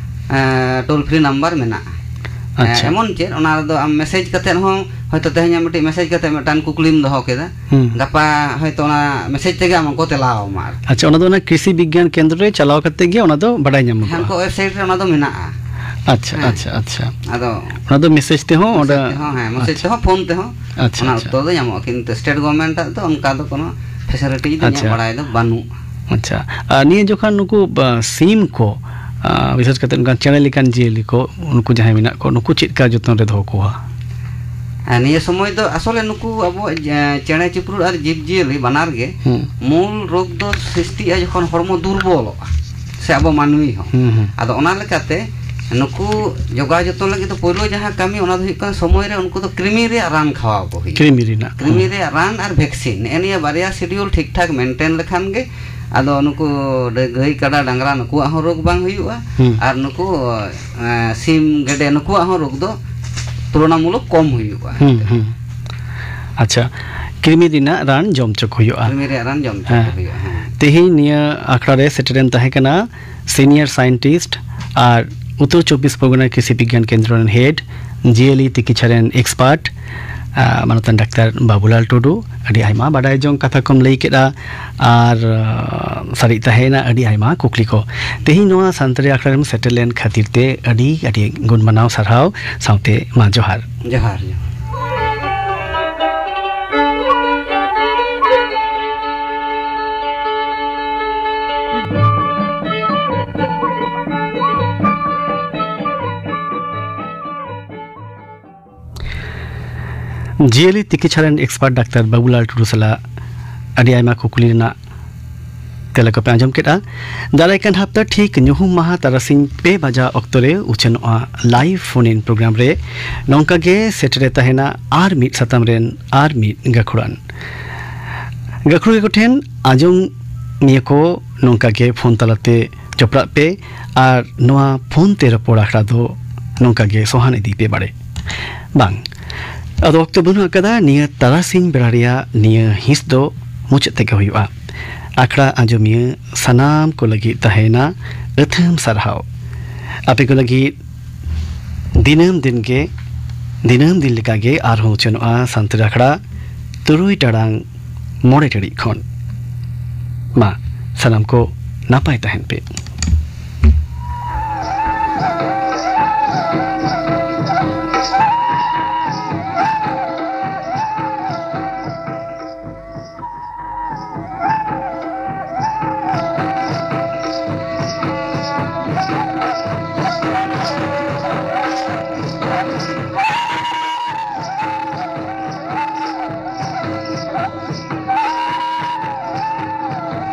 ᱮᱸ, toll free number ᱢᱮᱱᱟᱜᱼᱟ᱾ ᱟᱪᱪᱷᱟ᱾ ᱮᱸ, ᱮᱢᱚᱱ ᱪᱮᱫ, ᱚᱱᱟ ᱨᱮᱫᱚ ᱟᱢ message ᱠᱟᱛᱮ ᱦᱚᱸ, ᱦᱚᱭᱛᱳ ᱛᱮᱦᱮᱧ ᱟᱢ ᱢᱤᱫᱴᱤᱡ message ᱠᱟᱛᱮ ᱢᱤᱫᱴᱟᱝ ᱠᱩᱠᱞᱤᱢ ᱫᱚᱦᱚ ᱠᱮᱫᱟ, ᱦᱩᱸ᱾ ᱜᱟᱯᱟ ᱦᱚᱭᱛᱳ ᱚᱱᱟ message ᱛᱮᱜᱮ ᱟᱢ ᱠᱚ ᱛᱮᱞᱟᱣ ᱟᱢᱟ ᱟᱨ ᱟᱪᱪᱷᱟ, ᱚᱱᱟ ᱫᱚ ᱚᱱᱟ ᱠᱨᱤᱥᱤ ᱵᱤᱜᱽᱜᱟᱱ ᱠᱮᱱᱫᱨᱚ ᱨᱮ ᱪᱟᱞᱟᱣ ᱠᱟᱛᱮ ᱜᱮ ᱚᱱᱟ ᱫᱚ ᱵᱟᱰᱟᱭ ᱧᱟᱢᱚᱜᱼᱟ? ᱦᱮᱸ, ᱩᱱᱠᱩ website ᱨᱮ ᱚᱱᱟ ᱫᱚ ᱢᱮᱱᱟᱜᱼᱟ᱾ ᱟᱪᱪᱷᱟ, ᱦᱮᱸ᱾ ᱟᱪᱪᱷᱟ, ᱟᱪᱪᱷᱟ᱾ ᱟᱫᱚ ᱚᱱᱟ ᱫᱚ message ᱛᱮᱦᱚᱸ ᱚᱸᱰᱮ ᱢᱮᱥᱮᱡᱽ ᱛᱮᱦᱚᱸ, ᱦᱮᱸ, ᱢᱮᱥᱮᱡᱽ ᱟᱪᱪᱷᱟ᱾ ᱛᱮᱦᱚᱸ, ᱯᱷᱳᱱ ᱛᱮᱦᱚᱸ ᱟᱪᱪᱷᱟ, ᱚᱱᱟ ᱟᱪᱪᱷᱟ᱾ ᱚᱠᱛᱚ ᱫᱚ ᱧᱟᱢᱚᱜᱼᱟ, ᱠᱤᱱᱛᱩ state government ᱟᱜ ᱫᱚ ᱚᱱᱠᱟ ᱫᱚ ᱠᱳᱱᱳ facility ᱫᱚ ᱤᱧᱟᱹᱜ ᱟᱪᱪᱷᱟ᱾ ᱵᱟᱲᱟᱭ ᱫᱚ ᱵᱟᱹᱱᱩᱜᱼᱟ᱾ ᱟᱪᱪᱷᱟ, ᱟᱨ ᱱᱤᱭᱟᱹ ᱡᱚᱠᱷᱚᱱ ᱱᱩᱠᱩ, ᱟ, ᱥᱤᱢ ᱠᱚ, ᱟ, ᱵᱤᱥᱮᱥ ᱠᱟᱛᱮ ᱚᱱᱠᱟᱱ ᱪᱮᱬᱮ ᱞᱮᱠᱟᱱ ᱡᱤᱭᱟᱹᱞᱤ ᱠᱚ, ᱩᱱᱠᱩ ᱡᱟᱦᱟᱸᱭ ᱢᱮᱱᱟᱜ ᱠᱚ, ᱱᱩᱠᱩ ᱪᱮᱫ ᱞᱮᱠᱟ ᱡᱚᱛᱚᱱ ᱨᱮ ᱫᱚᱦᱚ ᱠᱚᱣᱟ? ᱟᱨ ᱱᱤᱭᱟᱹ ᱥᱚᱢᱚᱭ ᱫᱚ ᱟᱥᱚᱞᱮ ᱱᱩᱠᱩ ᱟᱵᱚᱣᱟᱜ ᱡᱮ, ᱪᱮᱬᱮ ᱪᱤᱯᱨᱩᱫ ᱟᱨ ᱡᱤᱵᱽ ᱡᱤᱭᱟᱹᱞᱤ ᱵᱟᱱᱟᱨ ᱜᱮ ᱦᱩᱸ᱾ ᱢᱩᱞ ᱨᱳᱜᱽ ᱫᱚ ᱥᱨᱤᱥᱴᱤᱜᱼᱟ ᱡᱚᱠᱷᱚᱱ ᱦᱚᱲᱢᱚ ᱫᱩᱨᱵᱚᱞᱚᱜᱼᱟ, ᱥᱮ ᱟᱵᱚ ᱢᱟᱹᱱᱢᱤ ᱦᱚᱸ᱾ ᱦᱩᱸ, ᱦᱩᱸ᱾ ᱟᱫᱚ ᱚᱱᱟ ᱞᱮᱠᱟᱛᱮ ᱱᱩᱠᱩ ᱡᱚᱜᱟᱣ ᱡᱚᱛᱚᱱ ᱞᱟᱹᱜᱤᱫ ᱫᱚ ᱯᱳᱭᱞᱳ ᱡᱟᱦᱟᱸ ᱠᱟᱹᱢᱤ, ᱚᱱᱟ ᱫᱚ ᱦᱩᱭᱩᱜ ᱠᱟᱱᱟ ᱥᱚᱢᱚᱭ ᱨᱮ ᱩᱱᱠᱩ ᱫᱚ ᱠᱨᱤᱢᱤ ᱨᱮᱭᱟᱜ ᱨᱟᱱ ᱠᱷᱟᱣᱟᱣ ᱠᱚ ᱦᱩᱭᱩᱜᱼᱟ᱾ ᱠᱨᱤᱢᱤ ᱨᱮᱱᱟᱜ᱾ ᱠᱨᱤᱢᱤ ᱦᱩᱸ᱾ ᱨᱮᱭᱟᱜ ᱨᱟᱱ ᱟᱨ ᱵᱷᱮᱠᱥᱤᱱ, ᱱᱮᱜᱼᱮ ᱱᱤᱭᱟᱹ ᱵᱟᱨᱭᱟ ᱥᱤᱰᱤᱭᱩᱞ ᱴᱷᱤᱠ ᱴᱷᱟᱠ ᱢᱮᱱᱴᱮᱱ ᱞᱮᱠᱷᱟᱱ ᱜᱮ ᱟᱫᱚ ᱱᱩᱠᱩ ᱰᱟᱹ-, ᱜᱟᱹᱭ, ᱠᱟᱰᱟ, ᱰᱟᱝᱨᱟ ᱱᱩᱠᱩᱣᱟᱜ ᱦᱚᱸ ᱨᱳᱜᱽ ᱵᱟᱝ ᱦᱩᱭᱩᱜᱼᱟ᱾ ᱦᱩᱸ᱾ ᱟᱨ ᱱᱩᱠᱩ, ᱮᱸ, ᱥᱤᱢ, ᱜᱮᱰᱮ ᱱᱩᱠᱩᱣᱟᱜ ᱦᱚᱸ ᱨᱳᱜᱽ ᱫᱚ ᱛᱩᱞᱚᱱᱟᱢᱩᱞᱚᱠ ᱠᱚᱢ ᱦᱩᱭᱩᱜᱼᱟ᱾ ᱦᱩᱸ, ᱦᱩᱸ᱾ ᱟᱪᱪᱷᱟ, ᱠᱨᱤᱢᱤ ᱨᱮᱱᱟᱜ ᱨᱟᱱ ᱡᱚᱢ ᱦᱚᱪᱚ ᱠᱚ ᱦᱩᱭᱩᱜᱼᱟ᱾ ᱠᱨᱤᱢᱤ ᱨᱮᱭᱟᱜ ᱨᱟᱱ ᱡᱚᱢ ᱦᱚᱪᱚ ᱠᱚ ᱦᱮᱸ᱾ ᱦᱩᱭᱩᱜᱼᱟ, ᱦᱮᱸ᱾ ᱛᱮᱦᱮᱧ ᱱᱤᱭᱟᱹ ᱟᱠᱷᱲᱟ ᱨᱮ ᱥᱮᱴᱮᱨᱮᱱ ᱛᱟᱦᱮᱸ ᱠᱟᱱᱟ ᱥᱤᱱᱤᱭᱟᱨ ᱥᱟᱭᱮᱱᱴᱤᱥᱴ ᱟᱨ ᱩᱛᱛᱚᱨ ᱪᱚᱵᱵᱤᱥ ᱯᱚᱨᱜᱚᱱᱟ ᱠᱨᱤᱥᱤ ᱵᱤᱜᱽᱜᱟᱱ ᱠᱮᱱᱫᱨᱚ ᱨᱮᱱ ᱦᱮᱰ, ᱡᱤᱭᱟᱹᱞᱤ ᱛᱤᱠᱤᱪᱷᱟ ᱨᱮᱱ ᱮᱠᱥᱯᱟᱨᱴ, ᱟ, ᱢᱟᱱᱚᱛᱟᱱ ᱰᱟᱠᱛᱟᱨ ᱵᱟᱵᱩᱞᱟᱞ ᱴᱩᱰᱩ᱾ ᱟᱹᱰᱤ ᱟᱭᱢᱟ ᱵᱟᱰᱟᱭ ᱡᱚᱝ ᱠᱟᱛᱷᱟ ᱠᱚᱢ ᱞᱟᱹᱭ ᱠᱮᱫᱼᱟ ᱟᱨ, ᱟ, ᱥᱟᱹᱨᱤ ᱛᱟᱦᱮᱸᱭᱮᱱᱟ ᱟᱹᱰᱤ ᱟᱭᱢᱟ ᱠᱩᱠᱞᱤ ᱠᱚ᱾ ᱛᱮᱦᱮᱧ ᱱᱚᱣᱟ ᱥᱟᱱᱛᱟᱲᱤ ᱟᱠᱷᱲᱟ ᱨᱮᱢ ᱥᱮᱴᱮᱨ ᱞᱮᱱ ᱠᱷᱟᱹᱛᱤᱨ ᱛᱮ ᱟᱹᱰᱤ, ᱟᱹᱰᱤ ᱜᱩᱱ ᱢᱟᱱᱟᱣ ᱥᱟᱨᱦᱟᱣ, ᱥᱟᱶᱛᱮ ᱢᱟ ᱡᱚᱦᱟᱨ᱾ ᱡᱚᱦᱟᱨ, ᱡᱚᱦᱟᱨ᱾ ᱡᱤᱭᱟᱹᱞᱤ ᱛᱤᱠᱤᱪᱷᱟ ᱨᱮᱱ ᱮᱠᱥᱯᱟᱨᱴ ᱰᱟᱠᱛᱟᱨ ᱵᱟᱵᱩᱞᱟᱞ ᱴᱩᱰᱩ ᱥᱟᱞᱟᱜ ᱟᱹᱰᱤ ᱟᱭᱢᱟ ᱠᱩᱠᱞᱤ ᱨᱮᱱᱟᱜ ᱛᱮᱞᱟ ᱠᱚᱯᱮ ᱟᱸᱡᱚᱢ ᱠᱮᱫᱼᱟ᱾ ᱫᱟᱨᱟᱭ ᱠᱟᱱ ᱦᱟᱯᱛᱟ ᱴᱷᱤᱠ ᱧᱩᱦᱩᱢ ᱢᱟᱦᱟ ᱛᱟᱨᱟᱥᱤᱧ ᱯᱮ ᱵᱟᱡᱟ ᱚᱠᱛᱚ ᱨᱮ ᱩᱪᱷᱟᱹᱱᱚᱜᱼᱟ ᱞᱟᱭᱤᱵᱷ ᱯᱷᱳᱱ ᱤᱱ ᱯᱨᱳᱜᱨᱟᱢ ᱨᱮ᱾ ᱱᱚᱝᱠᱟ ᱜᱮ ᱥᱮᱴᱮᱨᱮ ᱛᱟᱦᱮᱱᱟ ᱟᱨ ᱢᱤᱫ ᱥᱟᱛᱟᱢ ᱨᱮᱱ ᱟᱨ ᱢᱤᱫ ᱜᱟᱹᱠᱷᱩᱲᱟᱱ᱾ ᱜᱟᱹᱠᱷᱩᱲᱤᱭᱟᱹ ᱠᱚᱴᱷᱮᱱ ᱟᱸᱡᱚᱢᱤᱭᱟᱹ ᱠᱚ ᱱᱚᱝᱠᱟ ᱜᱮ ᱯᱷᱳᱱ ᱛᱟᱞᱟᱛᱮ ᱡᱚᱯᱲᱟᱜ ᱯᱮ ᱟᱨ ᱱᱚᱣᱟ ᱯᱷᱳᱱ ᱛᱮ ᱨᱚᱯᱚᱲ ᱟᱠᱷᱲᱟ ᱫᱚ ᱱᱚᱝᱠᱟ ᱜᱮ ᱥᱚᱦᱟᱱ ᱤᱫᱤ ᱯᱮ ᱵᱟᱲᱮ᱾ ᱵᱟᱝ, ᱟᱫᱚ ᱚᱠᱛᱚ ᱵᱟᱹᱱᱩᱜ ᱟᱠᱟᱫᱟ᱾ ᱱᱤᱭᱟᱹ ᱛᱟᱨᱟᱥᱤᱧ ᱵᱮᱲᱟ ᱨᱮᱭᱟᱜ ᱱᱤᱭᱟᱹ ᱦᱤᱸᱥ ᱫᱚ ᱢᱩᱪᱟᱹᱫ ᱛᱮᱜᱮ ᱦᱩᱭᱩᱜᱼᱟ᱾ ᱟᱠᱷᱲᱟ ᱟᱸᱡᱚᱢᱤᱭᱟᱹ ᱥᱟᱱᱟᱢ ᱠᱚ ᱞᱟᱹᱜᱤᱫ ᱛᱟᱦᱮᱸᱭᱮᱱᱟ ᱟᱹᱛᱷᱟᱹᱢ ᱥᱟᱨᱦᱟᱣ᱾ ᱟᱯᱮ ᱠᱚ ᱞᱟᱹᱜᱤᱫ ᱫᱤᱱᱟᱹᱢ ᱫᱤᱱ ᱜᱮ, ᱫᱤᱱᱟᱹᱢ ᱫᱤᱱ ᱞᱮᱠᱟᱜᱮ ᱟᱨᱦᱚᱸ ᱩᱪᱷᱟᱹᱱᱚᱜᱼᱟ ᱥᱟᱱᱛᱟᱲ ᱟᱠᱷᱲᱟ ᱛᱩᱨᱩᱭ ᱴᱟᱲᱟᱝ ᱢᱚᱬᱮ ᱴᱤᱲᱤᱡ ᱠᱷᱚᱱ᱾ ᱢᱟ, ᱥᱟᱱᱟᱢ ᱠᱚ ᱱᱟᱯᱟᱭ ᱛᱟᱦᱮᱱ ᱯᱮ᱾